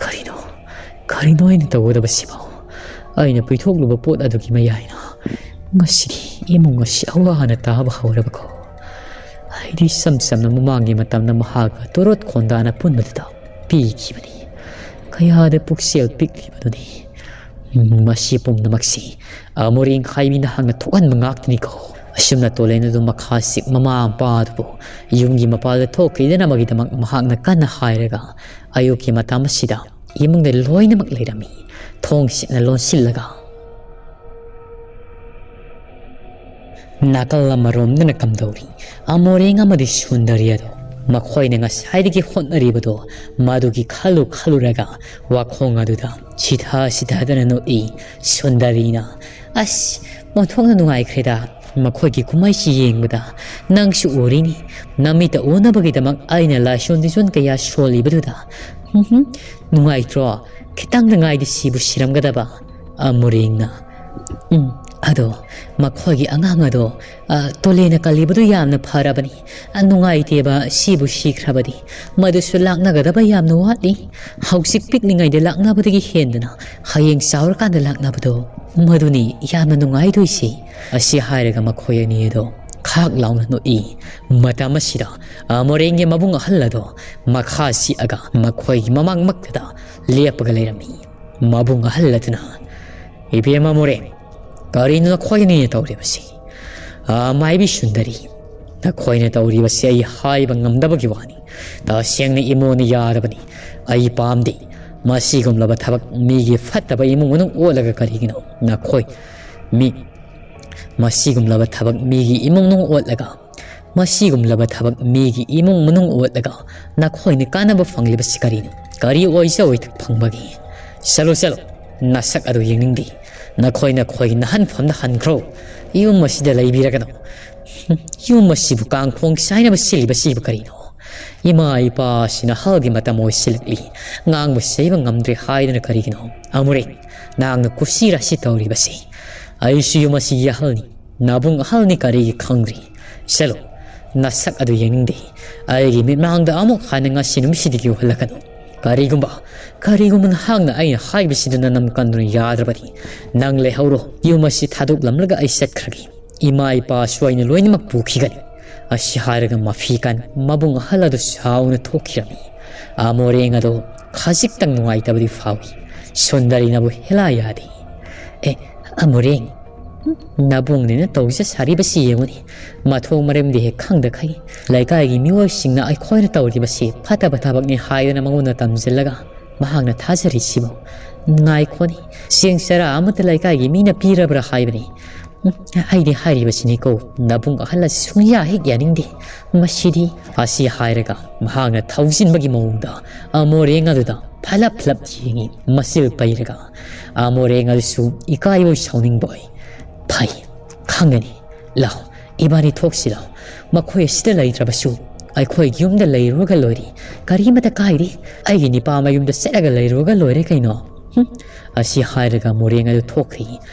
"ꯀꯔꯤꯅꯣ, ꯀꯔꯤꯅꯣ ꯑꯩꯅ ꯇꯧꯒꯗꯕꯁꯤꯕꯣ? ꯑꯩꯅ ꯄꯤꯊꯣꯛꯂꯨꯕ ꯄꯣꯠ ꯑꯗꯨꯒꯤ ꯃꯌꯥꯏꯅ ꯉꯁꯤꯗꯤ ꯏꯃꯨꯡ ꯑꯁꯤ ꯑꯋꯥ ꯑꯅ ꯇꯥꯕ ꯍꯧꯔꯕꯀꯣ? ꯑꯩꯗꯤ ꯏꯆꯝ ꯆꯝꯅ ꯃꯃꯥꯡꯒꯤ ꯃꯇꯝꯗ ꯃꯍꯥꯛꯀ ꯇꯣꯔꯣꯠ ꯈꯣꯟꯗꯥꯅ ꯄꯨꯟꯕꯗꯨꯗ ꯄꯤꯈꯤꯕꯅꯤ꯫ ꯀꯌꯥꯗ ꯄꯨꯛꯆꯦꯜ ꯄꯤꯛꯂꯤꯕꯗꯨꯅꯤ꯫ ꯃꯁꯤ ꯄꯨꯝꯅꯃꯛꯁꯤ ꯑꯃꯣꯔꯦꯡ ꯍꯥꯏꯕꯤ ꯅꯍꯥꯛꯅ ꯊꯣꯛꯍꯟꯕ ꯉꯥꯛꯇꯅꯤꯀꯣ꯫" ꯑꯁꯨꯝꯅ ꯇꯣꯂꯦꯟ ꯑꯗꯨ ꯃꯈꯥ ꯆꯤꯛ ꯃꯃꯥ ꯃꯄꯥ ꯑꯗꯨꯕꯨ ꯌꯨꯝꯒꯤ ꯃꯄꯥꯜꯗ ꯊꯣꯛꯈꯤꯗꯅꯕꯒꯤꯗꯃꯛ ꯃꯍꯥꯛꯅ ꯀꯟꯅ ꯍꯥꯏꯔꯒ ꯑꯌꯨꯛꯀꯤ ꯃꯇꯝ ꯑꯁꯤꯗ ꯏꯃꯨꯡꯗ ꯂꯣꯏꯅꯃꯛ ꯂꯩꯔꯝꯃꯤ꯫ ꯊꯣꯡꯁꯤꯡꯅ ꯂꯣꯟꯁꯤꯜꯂꯒ ꯅꯥꯀꯜ ꯑꯃꯔꯣꯝꯗꯅ ꯀꯝꯗꯧꯔꯤ ꯑꯃꯣꯔꯦꯡ ꯑꯃꯗꯤ ꯁꯨꯟꯗꯔꯤ ꯑꯗꯣ ꯃꯈꯣꯏꯅ ꯉꯁꯥꯏꯗꯒꯤ ꯍꯣꯠꯅꯔꯤꯕꯗꯣ ꯃꯗꯨꯒꯤ ꯈꯜꯂꯨ ꯈꯜꯂꯨꯔꯒ ꯋꯥꯈꯣꯡ ꯑꯗꯨꯗ ꯁꯤꯊ ꯁꯤꯊꯗꯅ ꯅꯣꯛꯏ꯫ ꯁꯨꯟꯗꯔꯤꯅ, "ꯑꯁ, ꯑꯣꯟꯊꯣꯛꯅ ꯅꯨꯡꯉꯥꯏꯈ꯭ꯔꯦꯗ꯫ ꯃꯈꯣꯏꯒꯤ ꯀꯨꯝꯍꯩꯁꯤ ꯌꯦꯡꯕꯗ ꯅꯪꯁꯨ ꯎꯔꯤꯅꯤ꯫ ꯅꯃꯤꯠꯇ ꯎꯅꯕꯒꯤꯗꯃꯛ ꯑꯩꯅ ꯂꯥꯏꯁꯣꯟ ꯇꯤꯁꯣꯟ ꯀꯌꯥ ꯁꯣꯜꯂꯤꯕꯗꯨꯗ꯫ ꯎꯝꯍꯨꯝ, ꯅꯨꯡꯉꯥꯏꯇ꯭ꯔꯣ? ꯈꯤꯇꯪꯗ ꯉꯥꯏꯗꯤ ꯁꯤꯕꯨ ꯁꯤꯔꯝꯒꯗꯕ꯫" ꯑꯃꯨꯔꯦꯡꯅ, "ꯎꯝ, ꯑꯗꯣ ꯃꯈꯣꯏꯒꯤ ꯑꯉꯥꯡ ꯑꯗꯣ, ꯑ, ꯇꯣꯂꯦꯅ ꯀꯜꯂꯤꯕꯗꯨ ꯌꯥꯝꯅ ꯐꯔꯕꯅꯤ꯫ ꯑ, ꯅꯨꯡꯉꯥꯏꯇꯦꯕ, ꯁꯤꯕꯨ ꯁꯤꯈ꯭ꯔꯕꯗꯤ꯫ ꯃꯗꯨꯁꯨ ꯂꯥꯛꯅꯒꯗꯕ ꯌꯥꯝꯅ ꯋꯥꯠꯂꯤ꯫ ꯍꯧꯖꯤꯛ ꯄꯤꯛꯂꯤꯉꯩꯗ ꯂꯥꯛꯅꯕꯗꯒꯤ ꯍꯦꯟꯗꯅ ꯍꯌꯦꯡ ꯆꯥꯎꯔꯀꯥꯟꯗ ꯂꯥꯛꯅꯕꯗꯣ, ꯃꯗꯨꯅꯤ ꯌꯥꯝꯅ ꯅꯨꯡꯉꯥꯏꯗꯣꯏꯁꯤ꯫" ꯑꯁꯤ ꯍꯥꯏꯔꯒ ꯃꯈꯣꯏ ꯑꯅꯤ ꯑꯗꯣ ꯈꯥꯛ ꯂꯥꯎꯅ ꯅꯣꯛꯏ꯫ ꯃꯇꯝ ꯑꯁꯤꯗ ꯑꯃꯣꯔꯦꯡꯒꯤ ꯃꯕꯨꯡ ꯑꯍꯜ ꯑꯗꯣ ꯃꯈꯥ ꯆꯤꯛꯑꯒ ꯃꯈꯣꯏꯒꯤ ꯃꯃꯥꯡꯃꯛꯇꯗ ꯂꯦꯞꯄꯒ ꯂꯩꯔꯝꯃꯤ꯫ ꯃꯕꯨꯡ ꯑꯍꯜ ꯑꯗꯨꯅ, "ꯏꯕꯦꯝꯃ ꯃꯣꯔꯦ, ꯀꯔꯤꯅꯣ ꯅꯈꯣꯏ ꯑꯅꯤꯅ ꯇꯧꯔꯤꯕꯁꯤ? ꯑꯥ, ꯃꯥꯏꯕꯤ ꯁꯨꯟꯗꯔꯤ, ꯅꯈꯣꯏꯅ ꯇꯧꯔꯤꯕꯁꯤ ꯑꯩ ꯍꯥꯏꯕ ꯉꯝꯗꯕꯒꯤ ꯋꯥꯅꯤ꯫ ꯇꯁꯦꯡꯅ ꯏꯃꯣꯅ ꯌꯥꯗꯕꯅꯤ꯫ ꯑꯩ ꯄꯥꯝꯗꯦ꯫ ꯃꯁꯤꯒꯨꯝꯂꯕ ꯊꯕꯛ ꯃꯤꯒꯤ ꯐꯠꯇꯕ ꯏꯃꯨꯡ ꯃꯅꯨꯡ ꯑꯣꯠꯂꯒ ꯀꯔꯤꯒꯤꯅꯣ ꯅꯈꯣꯏ ꯃꯤ, ꯃꯁꯤꯒꯨꯝꯂꯕ ꯊꯕꯛ ꯃꯤꯒꯤ ꯏꯃꯨꯡ ꯃꯅꯨꯡ ꯑꯣꯠꯂꯒ, ꯃꯁꯤꯒꯨꯝꯂꯕ ꯊꯕꯛ ꯃꯤꯒꯤ ꯏꯃꯨꯡ ꯃꯅꯨꯡ ꯑꯣꯠꯂꯒ ꯅꯈꯣꯏꯅ ꯀꯥꯟꯅꯕ ꯐꯪꯂꯤꯕꯁꯤ ꯀꯔꯤꯅꯣ? ꯀꯔꯤ ꯑꯣꯏꯖ ꯑꯣꯏꯊꯣꯛ ꯐꯪꯕꯒꯦ? ꯆꯠꯂꯣ, ꯆꯠꯂꯣ, ꯅꯁꯛ ꯑꯗꯨ ꯌꯦꯡꯅꯤꯡꯗꯦ꯫ ꯅꯈꯣꯏ ꯅꯈꯣꯏꯒꯤ ꯅꯍꯟꯐꯝꯗ ꯍꯟꯈ꯭ꯔꯣ꯫ ꯌꯨꯝ ꯑꯁꯤꯗ ꯂꯩꯕꯤꯔꯒꯅꯨ꯫ ꯌꯨꯝ ꯑꯁꯤꯕꯨ ꯀꯥꯡꯈꯣꯡ ꯆꯥꯏꯅꯕ ꯁꯤꯜꯂꯤꯕꯁꯤꯕꯨ ꯀꯔꯤꯅꯣ? ꯏꯃꯥ ꯏꯄꯥꯁꯤꯅ ꯑꯍꯜꯒꯤ ꯃꯇꯝ ꯑꯣꯏꯁꯤꯜꯂꯛꯂꯤ, ꯉꯥꯡꯕ ꯁꯩꯕ ꯉꯝꯗ꯭ꯔꯦ ꯍꯥꯏꯗꯨꯅ ꯀꯔꯤꯒꯤꯅꯣ? ꯑꯃꯨꯔꯦꯡ, ꯅꯍꯥꯛꯅ ꯀꯨꯁꯤ ꯔꯥꯁꯤ ꯇꯧꯔꯤꯕꯁꯤ꯫ ꯑꯩꯁꯨ ꯌꯨꯝ ꯑꯁꯤꯒꯤ ꯑꯍꯜꯅꯤ, ꯅꯕꯨꯡ ꯑꯍꯜꯅꯤ, ꯀꯔꯤꯒꯤ ꯈꯪꯗ꯭ꯔꯤ? ꯆꯠꯂꯣ, ꯅꯁꯛ ꯑꯗꯨ ꯌꯦꯡꯅꯤꯡꯗꯦ꯫ ꯑꯩꯒꯤ ꯃꯤꯠꯃꯥꯡꯗ ꯑꯃꯨꯛ ꯍꯟꯅ ꯉꯁꯤ ꯅꯨꯃꯤꯠꯁꯤꯗꯒꯤ ꯎꯍꯜꯂꯛꯀꯅꯨ꯫ ꯀꯔꯤꯒꯨꯝꯕ, ꯀꯔꯤꯒꯨꯝꯕ ꯅꯍꯥꯛꯅ ꯑꯩꯅ ꯍꯥꯏꯕꯁꯤꯗ ꯅꯅꯝ ꯀꯟꯗꯨꯅ ꯌꯥꯗ꯭ꯔꯕꯗꯤ, ꯅꯪ ꯂꯩꯍꯧꯔꯣ꯫ ꯌꯨꯝ ꯑꯁꯤ ꯊꯥꯗꯣꯛꯂꯝꯂꯒ ꯑꯩ ꯆꯠꯈ꯭ꯔꯒꯦ꯫ ꯏꯃꯥ ꯏꯄꯥꯁꯨ ꯑꯩꯅ ꯂꯣꯏꯅꯃꯛ ꯄꯨꯈꯤꯒꯅꯤ꯫ ꯑꯁꯤ ꯍꯥꯏꯔꯒ ꯃꯐꯤ ꯀꯥꯟ ꯃꯕꯨꯡ ꯑꯍꯜ ꯑꯗꯨ ꯁꯥꯎꯅ ꯊꯣꯛꯈꯤꯔꯝꯃꯤ꯫ ꯑꯃꯣꯔꯦꯡ ꯑꯗꯣ ꯈꯖꯤꯛꯇꯪ ꯅꯨꯡꯉꯥꯏꯇꯕꯗꯤ ꯐꯥꯎꯏ꯫ ꯁꯨꯟꯗꯔꯤꯅꯕꯨ ꯍꯦꯂꯥ ꯌꯥꯗꯦ꯫ "ꯑꯦ, ꯑꯃꯣꯔꯦꯡ, ꯅꯕꯨꯡꯅꯤꯅ ꯇꯧꯖ ꯁꯥꯔꯤꯕꯁꯤ ꯌꯦꯡꯉꯨꯅꯦ꯫ ꯃꯊꯣꯡ ꯃꯔꯝꯗꯤ ꯍꯦꯛ ꯈꯪꯗꯈꯩ ꯂꯩꯀꯥꯏꯒꯤ ꯃꯤꯑꯣꯏꯁꯤꯡꯅ ꯑꯩꯈꯣꯏꯅ ꯇꯧꯔꯤꯕꯁꯤ ꯐꯠꯇꯕ ꯊꯕꯛꯅꯤ ꯍꯥꯏꯗꯨꯅ ꯃꯉꯣꯟꯗ ꯇꯝꯁꯤꯜꯂꯒ ꯃꯍꯥꯛꯅ ꯊꯥꯖꯔꯤꯁꯤꯕꯨ꯫ ꯉꯥꯏꯈꯣꯅꯦ, ꯆꯦꯡ ꯆꯔꯥ ꯑꯃꯠꯇ ꯂꯩꯀꯥꯏꯒꯤ ꯃꯤꯅ ꯄꯤꯔꯕ꯭ꯔꯥ ꯍꯥꯏꯕꯅꯤ꯫ ꯎꯝ, ꯑꯩꯗꯤ ꯍꯥꯏꯔꯤꯕꯁꯤꯅꯤꯀꯣ, ꯅꯕꯨꯡ ꯑꯍꯜ ꯑꯁꯤ ꯁꯨꯡꯌꯥ ꯍꯦꯛ ꯌꯥꯅꯤꯡꯗꯦ꯫ ꯃꯁꯤꯗꯤ," ꯑꯁꯤ ꯍꯥꯏꯔꯒ ꯃꯍꯥꯛꯅ ꯊꯧꯖꯤꯟꯕꯒꯤ ꯃꯑꯣꯡꯗ ꯑꯃꯣꯔꯦꯡ ꯑꯗꯨꯗ ꯐꯂꯞ ꯐꯂꯞ ꯌꯦꯡꯉꯤ꯫ ꯃꯆꯤꯜ ꯄꯩꯔꯒ ꯑꯃꯣꯔꯦꯡ ꯑꯗꯨꯁꯨ ꯏꯀꯥꯏꯕꯣꯏ ꯁꯥꯎꯅꯤꯡꯕꯣꯏ, "ꯐꯩ, ꯈꯪꯒꯅꯤ꯫ ꯂꯥꯎ, ꯏꯕꯥꯅꯤ ꯊꯣꯛꯁꯤ ꯂꯥꯎ꯫ ꯃꯈꯣꯏ ꯑꯁꯤꯗ ꯂꯩꯇ꯭ꯔꯕꯁꯨ ꯑꯩꯈꯣꯏꯒꯤ ꯌꯨꯝꯗ ꯂꯩꯔꯨꯔꯒ ꯂꯣꯏꯔꯦ꯫ ꯀꯔꯤꯃꯇ ꯀꯥꯏꯗꯦ꯫ ꯑꯩꯒꯤ ꯅꯤꯄꯥ ꯃꯌꯨꯝꯗ ꯆꯠꯂꯒ ꯂꯩꯔꯨꯔꯒ ꯂꯣꯏꯔꯦ ꯀꯩꯅꯣ?" ꯍꯨꯝ꯫ ꯑꯁꯤ ꯍꯥꯏꯔꯒ ꯃꯣꯔꯦꯡ ꯑꯗꯨ ꯊꯣꯛꯈ꯭ꯔꯤ꯫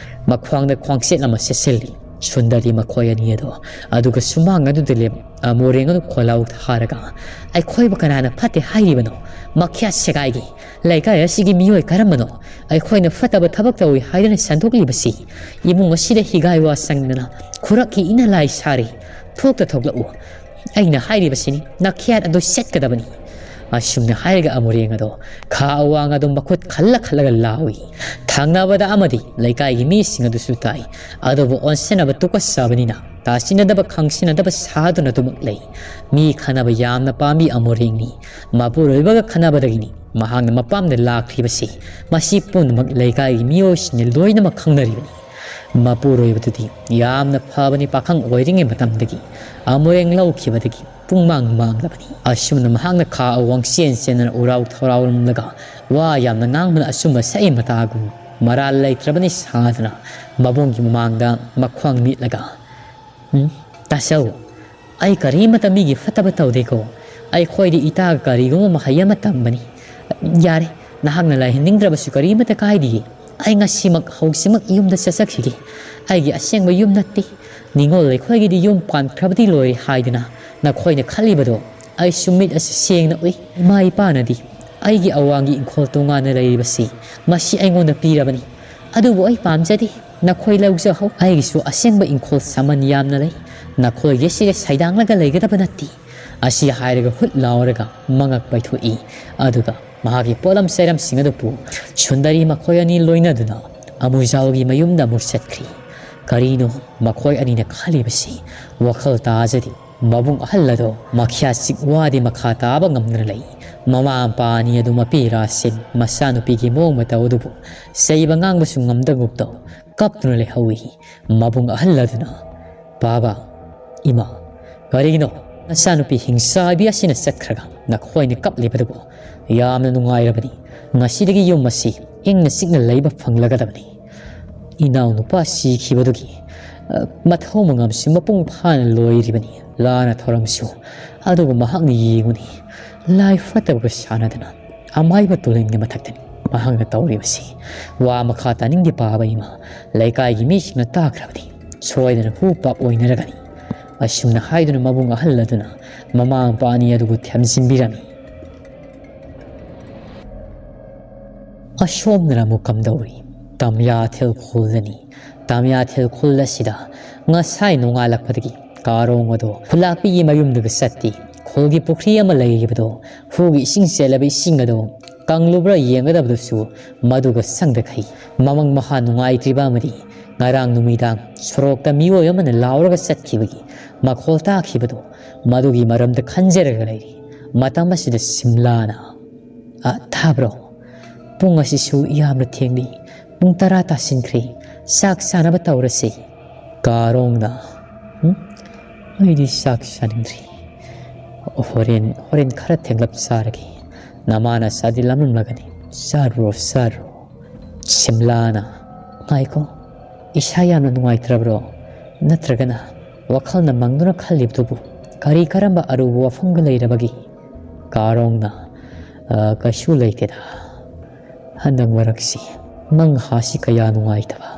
ꯃꯈ꯭ꯋꯥꯡꯗ ꯈ꯭ꯋꯥꯡꯆꯦꯠ ꯑꯃ ꯁꯦꯠꯆꯜꯂꯤ꯫ ꯁꯨꯟꯗꯔꯤ ꯃꯈꯣꯏ ꯑꯅꯤ ꯑꯗꯣ ꯑꯗꯨꯒ ꯁꯨꯃꯥꯡ ꯑꯗꯨꯗ ꯂꯦꯞ-, ꯑ, ꯃꯣꯔꯦꯡ ꯑꯗꯨ ꯈꯣꯜꯂꯥꯎ ꯊꯥꯔꯒ, "ꯑꯩꯈꯣꯏꯕꯨ ꯀꯅꯥꯅ ꯐꯠꯇꯦ ꯍꯥꯏꯔꯤꯕꯅꯣ? ꯃꯈ꯭ꯌꯥꯠ ꯁꯦꯒꯥꯏꯒꯤ꯫ ꯂꯩꯀꯥꯏ ꯑꯁꯤꯒꯤ ꯃꯤꯑꯣꯏ ꯀꯔꯝꯕꯅꯣ ꯑꯩꯈꯣꯏꯅ ꯐꯠꯇꯕ ꯊꯕꯛ ꯇꯧꯏ ꯍꯥꯏꯗꯨꯅ ꯁꯟꯗꯣꯛꯂꯤꯕꯁꯤ? ꯏꯃꯨꯡ ꯑꯁꯤꯗ ꯍꯤꯒꯥꯏ ꯋꯥ ꯆꯪꯗꯅ ꯈꯨꯔꯛꯀꯤ ꯏꯅ ꯂꯥꯏ ꯁꯥꯔꯤ꯫ ꯊꯣꯛꯇ ꯊꯣꯛꯂꯛꯎ꯫ ꯑꯩꯅ ꯍꯥꯏꯔꯤꯕꯁꯤꯅꯤ, ꯅꯈ꯭ꯌꯥꯠ ꯑꯗꯨ ꯆꯠꯀꯗꯕꯅꯤ꯫ ꯑꯁꯨꯝꯅ ꯍꯥꯏꯔꯒ ꯑꯃꯨꯔꯦꯡ ꯑꯗꯣ ꯈꯥ ꯑꯋꯥꯡ ꯑꯗꯨ ꯃꯈꯨꯠ ꯈꯜꯂ ꯈꯜꯂꯒ ꯂꯥꯎꯏ꯫ ꯊꯪꯅꯕꯗ ꯑꯃꯗꯤ ꯂꯩꯀꯥꯏꯒꯤ ꯃꯤꯁꯤꯡ ꯑꯗꯨꯁꯨ ꯇꯥꯏ꯫ ꯑꯗꯨꯕꯨ ꯑꯣꯟꯁꯤꯟꯅꯕ ꯇꯨꯀꯠꯆꯕꯅꯤꯅ ꯇꯥꯁꯤꯟꯅꯗꯕ ꯈꯪꯁꯤꯟꯅꯗꯕ ꯁꯥꯗꯨꯅ ꯑꯗꯨꯃꯛ ꯂꯩ꯫ ꯃꯤ ꯈꯟꯅꯕ ꯌꯥꯝꯅ ꯄꯥꯝꯕꯤ ꯑꯃꯨꯔꯦꯡꯅꯤ꯫ ꯃꯄꯨꯔꯣꯏꯕꯒ ꯈꯟꯅꯕꯗꯒꯤꯅꯤ ꯃꯍꯥꯛꯅ ꯃꯄꯥꯝꯗ ꯂꯥꯛꯈ꯭ꯔꯤꯕꯁꯤ꯫ ꯃꯁꯤ ꯄꯨꯝꯅꯃꯛ ꯂꯩꯀꯥꯏꯒꯤ ꯃꯤꯑꯣꯏꯁꯤꯡꯅ ꯂꯣꯏꯅꯃꯛ ꯈꯪꯅꯔꯤꯕꯅꯤ꯫ ꯃꯄꯨꯔꯣꯏꯕꯗꯨꯗꯤ ꯌꯥꯝꯅ ꯐꯕꯅꯤ꯫ ꯄꯥꯈꯪ ꯑꯣꯏꯔꯤꯉꯩ ꯃꯇꯝꯗꯒꯤ ꯑꯃꯨꯔꯦꯡ ꯂꯧꯈꯤꯕꯗꯒꯤ ꯄꯨꯡꯃꯥꯡ ꯃꯥꯡꯂꯕꯅꯤ꯫ ꯑꯁꯨꯝꯅ ꯃꯍꯥꯛꯅ ꯈꯥ ꯑꯋꯥꯡ ꯆꯦꯟ ꯆꯦꯟꯗꯅ ꯎꯔꯥꯎ ꯊꯧꯔꯥꯎꯔꯝꯂꯒ ꯋꯥ ꯌꯥꯝꯅ ꯉꯥꯡꯕꯅ ꯑꯁꯨꯝꯕ ꯁꯛꯏ ꯃꯇꯥꯒꯨꯝ ꯃꯔꯥꯜ ꯂꯩꯇ꯭ꯔꯕꯅꯤ ꯁꯥꯗꯅ ꯃꯕꯨꯡꯒꯤ ꯃꯃꯥꯡꯗ ꯃꯈ꯭ꯋꯥꯡ ꯃꯤꯠꯂꯒ, "ꯎꯝ, ꯇꯥꯆꯧ, ꯑꯩ ꯀꯔꯤꯃꯠꯇ ꯃꯤꯒꯤ ꯐꯠꯇꯕ ꯇꯧꯗꯦꯀꯣ꯫ ꯑꯩꯈꯣꯏꯗꯤ ꯏꯇꯥꯒ ꯀꯔꯤꯒꯨꯝꯕ ꯃꯍꯩ ꯑꯃ ꯇꯝꯕꯅꯤ꯫ ꯌꯥꯔꯦ, ꯅꯍꯥꯛꯅ ꯂꯥꯏꯍꯟꯅꯤꯡꯗ꯭ꯔꯕꯁꯨ ꯀꯔꯤꯃꯠꯇ ꯀꯥꯏꯗꯤꯌꯦ꯫ ꯑꯩ ꯉꯁꯤꯃꯛ ꯍꯧꯖꯤꯛꯃꯛ ꯌꯨꯝꯗ ꯆꯠꯆꯈꯤꯒꯦ꯫ ꯑꯩꯒꯤ ꯑꯁꯦꯡꯕ ꯌꯨꯝ ꯅꯠꯇꯦ꯫ ꯅꯤꯉꯣꯜ ꯑꯩꯈꯣꯏꯒꯤꯗꯤ ꯌꯨꯝ ꯄꯥꯟꯈ꯭ꯔꯕꯗꯤ ꯂꯣꯏꯔꯦ ꯍꯥꯏꯗꯅ ꯅꯈꯣꯏꯅ ꯈꯜꯂꯤꯕꯗꯣ ꯑꯩꯁꯨ ꯃꯤꯠ ꯑꯁꯤ ꯁꯦꯡꯅ ꯎꯏ꯫ ꯏꯃꯥ ꯏꯄꯥꯅꯗꯤ ꯑꯩꯒꯤ ꯑꯋꯥꯡꯒꯤ ꯏꯪꯈꯣꯜ ꯇꯣꯉꯥꯟꯅ ꯂꯩꯔꯤꯕꯁꯤ ꯃꯁꯤ ꯑꯩꯉꯣꯟꯗ ꯄꯤꯔꯕꯅꯤ꯫ ꯑꯗꯨꯕꯨ ꯑꯩ ꯄꯥꯝꯖꯗꯦ꯫ ꯅꯈꯣꯏ ꯂꯧꯖꯍꯧ꯫ ꯑꯩꯒꯤꯁꯨ ꯑꯁꯦꯡꯕ ꯏꯪꯈꯣꯜ ꯁꯃꯟ ꯌꯥꯝꯅ ꯂꯩ꯫ ꯅꯈꯣꯏꯒꯤ ꯑꯁꯤꯒ ꯁꯩꯗꯥꯡꯂꯒ ꯂꯩꯒꯗꯕ ꯅꯠꯇꯦ꯫" ꯑꯁꯤ ꯍꯥꯏꯔꯒ ꯍꯨꯠ ꯂꯥꯎꯔꯒ ꯃꯉꯛ ꯄꯥꯏꯊꯣꯛꯏ꯫ ꯑꯗꯨꯒ ꯃꯍꯥꯛꯀꯤ ꯄꯣꯠꯂꯝ ꯆꯩꯔꯝꯁꯤꯡ ꯑꯗꯨ ꯄꯨ ꯁꯨꯟꯗꯔꯤ ꯃꯈꯣꯏ ꯑꯅꯤ ꯂꯣꯏꯅꯗꯨꯅ ꯑꯃꯨꯖꯥꯎꯒꯤ ꯃꯌꯨꯝꯗ ꯑꯃꯨꯛ ꯆꯠꯈ꯭ꯔꯤ꯫ ꯀꯔꯤꯅꯣ ꯃꯈꯣꯏ ꯑꯅꯤꯅ ꯈꯜꯂꯤꯕꯁꯤ? ꯋꯥꯈꯜ ꯇꯥꯖꯗꯦ꯫ ꯃꯕꯨꯡ ꯑꯍꯜ ꯑꯗꯣ ꯃꯈ꯭ꯌꯥ ꯆꯤꯛ ꯋꯥꯗꯤ ꯃꯈꯥ ꯇꯥꯕ ꯉꯝꯗꯅ ꯂꯩ꯫ ꯃꯃꯥ ꯃꯄꯥ ꯑꯅꯤ ꯑꯗꯨ ꯃꯄꯤ ꯔꯥꯁꯤꯟ ꯃꯆꯥꯅꯨꯄꯤꯒꯤ ꯃꯑꯣꯡ ꯃꯇꯧ ꯑꯗꯨꯕꯨ ꯆꯩꯕ ꯉꯥꯡꯕꯁꯨ ꯉꯝꯗꯒꯨꯝ ꯇꯧ ꯀꯞꯇꯨꯅ ꯂꯩꯍꯧꯏ꯫ ꯃꯕꯨꯡ ꯑꯍꯜ ꯑꯗꯨꯅ, "ꯕꯥꯕꯥ, ꯏꯃꯥ, ꯀꯔꯤꯒꯤꯅꯣ ꯅꯆꯥꯅꯨꯄꯤ ꯍꯤꯡꯆꯥꯕꯤ ꯑꯁꯤꯅ ꯆꯠꯈ꯭ꯔꯒ ꯅꯈꯣꯏꯅ ꯀꯞꯂꯤꯕꯗꯨꯕꯨ? ꯌꯥꯝꯅ ꯅꯨꯡꯉꯥꯏꯔꯕꯅꯤ꯫ ꯉꯁꯤꯗꯒꯤ ꯌꯨꯝ ꯑꯁꯤ ꯏꯪꯅ ꯆꯤꯛꯅ ꯂꯩꯕ ꯐꯪꯂꯒꯗꯕꯅꯤ꯫ ꯏꯅꯥꯎꯅꯨꯄꯥ ꯁꯤꯈꯤꯕꯗꯨꯒꯤ, ꯑ, ꯃꯊꯧ ꯃꯉꯝꯁꯨ ꯃꯄꯨꯡ ꯐꯥꯅ ꯂꯣꯏꯔꯤꯕꯅꯤ, ꯂꯥꯟꯅ ꯊꯧꯔꯝꯁꯨ꯫ ꯑꯗꯨꯕꯨ ꯃꯍꯥꯛꯅ ꯌꯦꯡꯉꯨꯅꯤ, ꯂꯥꯏ ꯐꯠꯇꯕꯒ ꯁꯥꯟꯅꯗꯅ ꯑꯃꯥꯏꯕ ꯇꯨꯔꯦꯜꯒꯤ ꯃꯊꯛꯇꯅꯤ ꯃꯍꯥꯛꯅ ꯇꯧꯔꯤꯕꯁꯤ꯫ ꯋꯥ ꯃꯈꯥ ꯇꯥꯅꯤꯡꯗꯦ ꯄꯥꯕ ꯏꯃꯥ, ꯂꯩꯀꯥꯏꯒꯤ ꯃꯤꯁꯤꯡꯅ ꯇꯥꯈ꯭ꯔꯕꯗꯤ ꯁꯣꯏꯗꯅ ꯍꯨ ꯄꯥꯞ ꯑꯣꯏꯅꯔꯒꯅꯤ꯫" ꯑꯁꯨꯝꯅ ꯍꯥꯏꯗꯨꯅ ꯃꯕꯨꯡ ꯑꯍꯜ ꯑꯗꯨꯅ ꯃꯃꯥ ꯃꯄꯥ ꯑꯅꯤ ꯑꯗꯨꯕꯨ ꯊꯦꯝꯖꯤꯟꯕꯤꯔꯝꯃꯤ꯫ ꯑꯁꯣꯝꯗꯅ ꯑꯃꯨꯛ ꯀꯝꯗꯧꯔꯤ? ꯇꯝꯌꯥꯊꯦꯜ ꯈꯨꯜꯗꯅꯤ꯫ ꯇꯝꯌꯥꯊꯦꯜ ꯈꯨꯜ ꯑꯁꯤꯗ ꯉꯁꯥꯏ ꯅꯣꯡꯉꯥꯜꯂꯛꯄꯗꯒꯤ ꯀꯥꯔꯣꯡ ꯑꯗꯣ ꯈꯨꯂꯥꯛꯄꯤꯒꯤ ꯃꯌꯨꯝꯗꯒ ꯆꯠꯇꯦ꯫ ꯈꯨꯜꯒꯤ ꯄꯨꯈ꯭ꯔꯤ ꯑꯃ ꯂꯩꯔꯤꯕꯗꯣ, ꯍꯨꯒꯤ ꯏꯁꯤꯡ ꯆꯦꯜꯂꯕ ꯏꯁꯤꯡ ꯑꯗꯣ ꯀꯪꯂꯨꯕ꯭ꯔꯥ ꯌꯦꯡꯒꯗꯕꯗꯨꯁꯨ ꯃꯗꯨꯒ ꯁꯪꯗꯈꯩ, ꯃꯃꯪ ꯃꯍꯥ ꯅꯨꯡꯉꯥꯏꯇ꯭ꯔꯤꯕ ꯑꯃꯗꯤ ꯉꯔꯥꯡ ꯅꯨꯃꯤꯗꯥꯡ ꯁꯣꯔꯣꯛꯇ ꯃꯤꯑꯣꯏ ꯑꯃꯅ ꯂꯥꯎꯔꯒ ꯆꯠꯈꯤꯕꯒꯤ ꯃꯈꯣꯜ ꯇꯥꯈꯤꯕꯗꯣ, ꯃꯗꯨꯒꯤ ꯃꯔꯝꯗ ꯈꯟꯖꯔꯒ ꯂꯩꯔꯤ꯫ ꯃꯇꯝ ꯑꯁꯤꯗ ꯁꯤꯝꯂꯥꯅ, "ꯑ, ꯊꯥꯕ꯭ꯔꯣ? ꯄꯨꯡ ꯑꯁꯤꯁꯨ ꯌꯥꯝꯅ ꯊꯦꯡꯂꯤ꯫ ꯄꯨꯡ ꯇꯔꯥ ꯇꯥꯁꯤꯟꯈ꯭ꯔꯦ꯫ ꯆꯥꯛ ꯆꯥꯅꯕ ꯇꯧꯔꯁꯤ꯫" ꯀꯥꯔꯣꯡꯅ, "ꯎꯝ? ꯑꯩꯗꯤ ꯆꯥꯛ ꯆꯥꯅꯤꯡꯗ꯭ꯔꯤ꯫ ꯍꯣꯔꯦꯟ, ꯍꯣꯔꯦꯟ ꯈꯔ ꯊꯦꯡꯂꯞ ꯆꯥꯔꯒꯦ꯫ ꯅꯃꯥꯅ ꯆꯥꯗꯤ ꯂꯥꯝꯂꯝꯂꯒꯅꯤ꯫ ꯆꯥꯔꯨꯔꯣ, ꯆꯥꯔꯨꯔꯣ꯫" ꯁꯤꯝꯂꯥꯅ, "ꯉꯥꯏꯈꯣ, ꯏꯁꯥ ꯌꯥꯝꯅ ꯅꯨꯡꯉꯥꯏꯇ꯭ꯔꯕ꯭ꯔꯣ? ꯅꯠꯇ꯭ꯔꯒꯅ ꯋꯥꯈꯜꯅ ꯃꯪꯗꯨꯅ ꯈꯜꯂꯤꯕꯗꯨꯕꯨ ꯀꯔꯤ ꯀꯔꯝꯕ ꯑꯔꯨꯕ ꯋꯥꯐꯝꯒ ꯂꯩꯔꯕꯒꯦ?" ꯀꯥꯔꯣꯡꯅ, "ꯑ, ꯀꯩꯁꯨ ꯂꯩꯇꯦꯗ꯫ ꯍꯟꯗꯛ ꯃꯔꯛꯁꯤ ꯃꯪꯍꯥꯁꯤ ꯀꯌꯥ ꯅꯨꯡꯉꯥꯏꯇꯕ,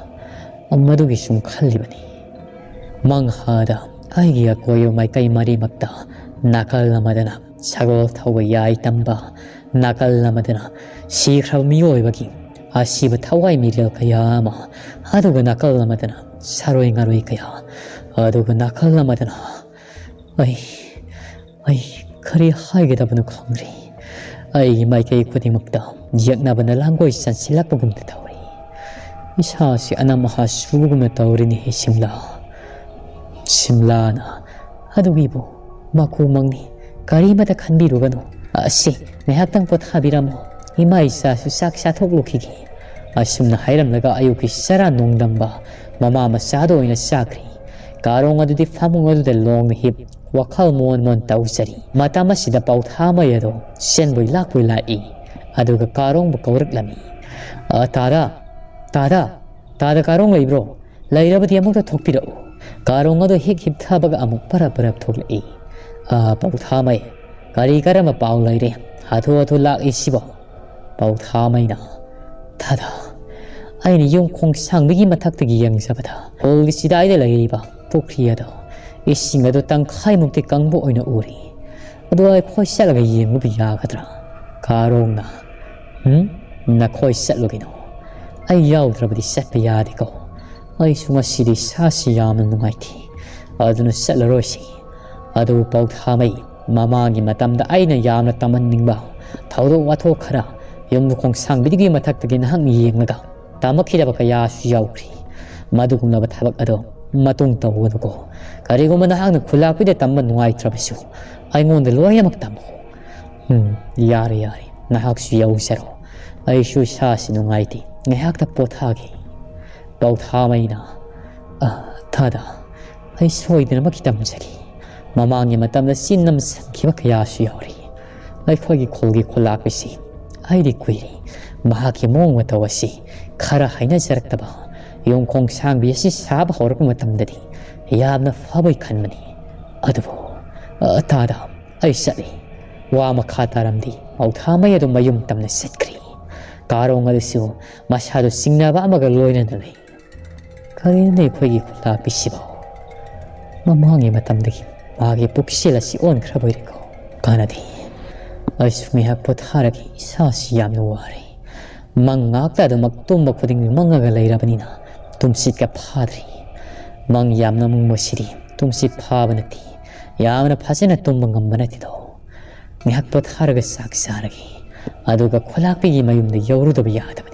ꯃꯗꯨꯒꯤ ꯁꯨꯝ ꯈꯜꯂꯤꯕꯅꯤ꯫ ꯃꯪꯍꯥꯗ ꯑꯩꯒꯤ ꯑꯀꯣꯏꯕ ꯃꯥꯏꯀꯩ ꯃꯔꯤꯃꯛꯇ ꯅꯥꯀꯜ ꯑꯃꯗꯅ ꯁꯒꯣꯜ ꯊꯧꯕ ꯌꯥꯏ ꯇꯝꯕ, ꯅꯥꯀꯜ ꯑꯃꯗꯅ ꯁꯤꯈ꯭ꯔꯕ ꯃꯤꯑꯣꯏꯕꯒꯤ ꯑꯁꯤꯕ ꯊꯋꯥꯏ ꯃꯤꯔꯦꯜ ꯀꯌꯥ ꯑꯃ, ꯑꯗꯨꯒ ꯅꯥꯀꯜ ꯑꯃꯗꯅ ꯁꯥꯔꯣꯏ ꯉꯥꯔꯣꯏ ꯀꯌꯥ, ꯑꯗꯨꯒ ꯅꯥꯀꯜ ꯑꯃꯗꯅ ꯑꯩ, ꯑꯩ ꯀꯔꯤ ꯍꯥꯏꯒꯗꯕꯅꯣ ꯈꯪꯗ꯭ꯔꯦ꯫ ꯑꯩꯒꯤ ꯃꯥꯏꯀꯩ ꯈꯨꯗꯤꯡꯃꯛꯇ ꯌꯦꯛꯅꯕꯅ ꯂꯥꯡꯒꯣꯏ ꯆꯟꯁꯤꯜꯂꯛꯄꯒꯨꯝꯅ ꯇꯧꯔꯤ꯫ ꯏꯁꯥꯁꯤ ꯑꯅꯝ ꯑꯍꯥ ꯁꯨꯕꯒꯨꯝꯅ ꯇꯧꯔꯤꯅꯦꯍꯦ ꯁꯤꯝꯂꯥ꯫" ꯁꯤꯝꯂꯥꯅ, "ꯑꯗꯨꯒꯤꯕꯨ ꯃꯀꯨ ꯃꯪꯅꯤ, ꯀꯔꯤꯃꯇ ꯈꯟꯕꯤꯔꯨꯒꯅꯨ꯫ ꯑꯁꯤ, ꯉꯥꯏꯍꯥꯛꯇꯪ ꯄꯣꯊꯥꯕꯤꯔꯝꯃꯣ꯫ ꯏꯃꯥ ꯏꯆꯥꯁꯨ ꯆꯥꯛ ꯆꯥꯊꯣꯛꯂꯨꯈꯤꯒꯦ꯫" ꯑꯁꯨꯝꯅ ꯍꯥꯏꯔꯝꯂꯒ ꯑꯌꯨꯛꯀꯤ ꯆꯔꯥ ꯅꯣꯡꯗꯝꯕ ꯃꯃꯥ ꯃꯆꯥꯗ ꯑꯣꯏꯅ ꯆꯥꯈ꯭ꯔꯦ꯫ ꯀꯥꯔꯣꯡ ꯑꯗꯨꯗꯤ ꯐꯃꯨꯡ ꯑꯗꯨꯗ ꯂꯣꯡꯅ ꯍꯤꯞ, ꯋꯥꯈꯜ ꯃꯣꯟ ꯃꯣꯟ ꯇꯧꯖꯔꯤ꯫ ꯃꯇꯝ ꯑꯁꯤꯗ ꯄꯥꯎꯊꯥꯃꯩ ꯑꯗꯣ ꯆꯦꯟꯕꯣꯏ ꯂꯥꯛꯄꯣꯏ ꯂꯥꯛꯏ꯫ ꯑꯗꯨꯒ ꯀꯥꯔꯣꯡꯕꯨ ꯀꯧꯔꯛꯂꯝꯃꯤ꯫ "ꯑ, ꯇꯥꯗ, ꯇꯥꯗ, ꯇꯥꯗ ꯀꯥꯔꯣꯡ ꯂꯩꯕ꯭ꯔꯣ? ꯂꯩꯔꯕꯗꯤ ꯑꯃꯨꯛꯇ ꯊꯣꯛꯄꯤꯔꯛꯎ꯫" ꯀꯥꯔꯣꯡ ꯑꯗꯣ ꯍꯦꯛ ꯍꯤꯞꯊꯕꯒ ꯑꯃꯨꯛ ꯄꯔꯞ ꯄꯔꯞ ꯊꯣꯛꯂꯛꯏ꯫ "ꯑ, ꯄꯥꯎꯊꯥꯃꯩ, ꯀꯔꯤ ꯀꯔꯝꯕ ꯄꯥꯎ ꯂꯩꯔꯦ? ꯍꯥꯊꯨ ꯍꯥꯊꯨ ꯂꯥꯛꯏꯁꯤꯕꯣ?" ꯄꯥꯎꯊꯥꯃꯩꯅ, "ꯇꯥꯗ, ꯑꯩꯅ ꯌꯨꯝ ꯈꯣꯡꯁꯥꯡꯕꯒꯤ ꯃꯊꯛꯇꯒꯤ ꯌꯦꯡꯖꯕꯗ ꯍꯣꯜꯒꯤ ꯆꯤꯗꯥꯏꯗ ꯂꯩꯔꯤꯕ ꯄꯨꯈ꯭ꯔꯤ ꯑꯗꯣ ꯏꯁꯤꯡ ꯑꯗꯨ ꯇꯪꯈꯥꯏꯃꯨꯛꯇꯤ ꯀꯪꯕ ꯑꯣꯏꯅ ꯎꯔꯤ꯫ ꯑꯗꯣ ꯑꯩꯈꯣꯏ ꯆꯠꯂꯒ ꯌꯦꯡꯉꯨꯕ ꯌꯥꯒꯗ꯭ꯔꯥ?" ꯀꯥꯔꯣꯡꯅ, "ꯎꯝ? ꯅꯈꯣꯏ ꯆꯠꯂꯨꯒꯤꯅꯣ꯫ ꯑꯩ ꯌꯥꯎꯗ꯭ꯔꯕꯗꯤ ꯆꯠꯄ ꯌꯥꯗꯦꯀꯣ꯫ ꯑꯩꯁꯨ ꯉꯁꯤꯗꯤ ꯏꯁꯥꯁꯤ ꯌꯥꯝꯅ ꯅꯨꯡꯉꯥꯏꯇꯦ꯫ ꯑꯗꯨꯅ ꯆꯠꯂꯔꯣꯏꯁꯤ꯫" ꯑꯗꯨꯕꯨ ꯄꯥꯎꯊꯥꯃꯩ ꯃꯃꯥꯡꯒꯤ ꯃꯇꯝꯗ ꯑꯩꯅ ꯌꯥꯝꯅ ꯇꯝꯍꯟꯅꯤꯡꯕ ꯊꯧꯗꯣꯛ ꯋꯥꯊꯣꯛ ꯈꯔ ꯌꯨꯝ ꯈꯣꯡꯁꯥꯡꯕꯤꯗꯨꯒꯤ ꯃꯊꯛꯇꯒꯤ ꯅꯍꯥꯛꯅ ꯌꯦꯡꯂꯒ ꯇꯝꯃꯛꯈꯤꯗꯕ ꯀꯌꯥꯁꯨ ꯌꯥꯎꯈ꯭ꯔꯤ꯫ ꯃꯗꯨꯒꯨꯝꯂꯕ ꯊꯕꯛ ꯑꯗꯣ ꯃꯇꯨꯡ ꯇꯧꯒꯅꯨꯀꯣ꯫ ꯀꯔꯤꯒꯨꯝꯕ ꯅꯍꯥꯛꯅ ꯈꯨꯂꯥꯛꯄꯤꯗ ꯇꯝꯕ ꯅꯨꯡꯉꯥꯏꯇ꯭ꯔꯕꯁꯨ ꯑꯩꯉꯣꯟꯗ ꯂꯣꯏꯅꯃꯛ ꯇꯝꯃꯨ꯫ ꯎꯝ, ꯌꯥꯔꯦ, ꯌꯥꯔꯦ, ꯅꯍꯥꯛꯁꯨ ꯌꯥꯎꯖꯔꯣ꯫ ꯑꯩꯁꯨ ꯏꯁꯥꯁꯤ ꯅꯨꯡꯉꯥꯏꯇꯦ, ꯉꯥꯏꯍꯥꯛꯇ ꯄꯣꯊꯥꯒꯦ꯫ ꯄꯥꯎꯊꯥꯃꯩꯅ, "ꯑ, ꯊꯥꯗ, ꯑꯩ ꯁꯣꯏꯗꯅꯃꯛꯀꯤ ꯇꯝꯖꯒꯦ꯫ ꯃꯃꯥꯡꯒꯤ ꯃꯇꯝꯗ ꯆꯤꯟ ꯑꯃ ꯁꯟꯈꯤꯕ ꯀꯌꯥꯁꯨ ꯌꯥꯎꯔꯤ꯫ ꯑꯩꯈꯣꯏꯒꯤ ꯈꯨꯜꯒꯤ ꯈꯨꯂꯥꯛꯄꯤꯁꯤ ꯑꯩꯗꯤ ꯀꯨꯏꯔꯦ꯫ ꯃꯍꯥꯛꯀꯤ ꯃꯑꯣꯡ ꯃꯇꯧ ꯑꯁꯤ ꯈꯔ ꯍꯩꯅꯖꯔꯛꯇꯕ, ꯌꯨꯝ ꯈꯣꯡꯁꯥꯡꯕꯤ ꯑꯁꯤ ꯁꯥꯕ ꯍꯧꯔꯛꯄ ꯃꯇꯝꯗꯗꯤ ꯌꯥꯝꯅ ꯐꯕꯣꯏ ꯈꯟꯕꯅꯤ꯫ ꯑꯗꯨꯕꯨ, ꯑ, ꯊꯥꯗ, ꯑꯩ ꯆꯠꯂꯤ꯫" ꯋꯥ ꯃꯈꯥ ꯇꯥꯔꯝꯗꯦ꯫ ꯄꯥꯎꯊꯥꯃꯩ ꯑꯗꯨ ꯃꯌꯨꯝ ꯇꯝꯅ ꯆꯠꯈ꯭ꯔꯤ꯫ ꯀꯥꯔꯣꯡ ꯑꯗꯨꯁꯨ ꯃꯁꯥꯗꯨ ꯆꯤꯡꯅꯕ ꯑꯃꯒ ꯂꯣꯏꯅꯅ ꯂꯩ꯫ ꯀꯔꯤꯅꯣꯅꯦ ꯑꯩꯈꯣꯏꯒꯤ ꯈꯨꯂꯥꯛꯄꯤꯁꯤꯕꯣ? ꯃꯃꯥꯡꯒꯤ ꯃꯇꯝꯗꯒꯤ ꯃꯥꯒꯤ ꯄꯨꯛꯆꯦꯜ ꯑꯁꯤ ꯑꯣꯟꯈ꯭ꯔꯕ ꯑꯣꯏꯔꯦꯀꯣ? ꯀꯥꯟꯅꯗꯦ꯫ ꯑꯩꯁꯨ ꯉꯥꯏꯍꯥꯛ ꯄꯣꯊꯥꯔꯒꯦ, ꯏꯁꯥꯁꯤ ꯌꯥꯝꯅ ꯋꯥꯔꯦ꯫ ꯃꯪ ꯉꯥꯛꯇ ꯑꯗꯨꯃꯛ ꯇꯨꯝꯕ ꯈꯨꯗꯤꯡꯒꯤ ꯃꯪꯉꯒ ꯂꯩꯔꯕꯅꯤꯅ ꯇꯨꯝꯁꯤꯠꯀ ꯐꯥꯗ꯭ꯔꯤ꯫ ꯃꯪ ꯌꯥꯝꯅ ꯃꯪꯕꯁꯤꯗꯤ ꯇꯨꯝꯁꯤꯠ ꯐꯥꯕ ꯅꯠꯇꯦ, ꯌꯥꯝꯅ ꯐꯖꯅ ꯇꯨꯝꯕ ꯉꯝꯕ ꯅꯠꯇꯦꯗꯣ꯫ ꯉꯥꯏꯍꯥꯛ ꯄꯣꯊꯥꯔꯒ ꯆꯥꯛ ꯆꯥꯔꯒꯦ꯫ ꯑꯗꯨꯒ ꯈꯨꯂꯥꯛꯄꯤꯒꯤ ꯃꯌꯨꯝꯗ ꯌꯧꯔꯨꯗꯕ ꯌꯥꯗꯕꯅꯤ꯫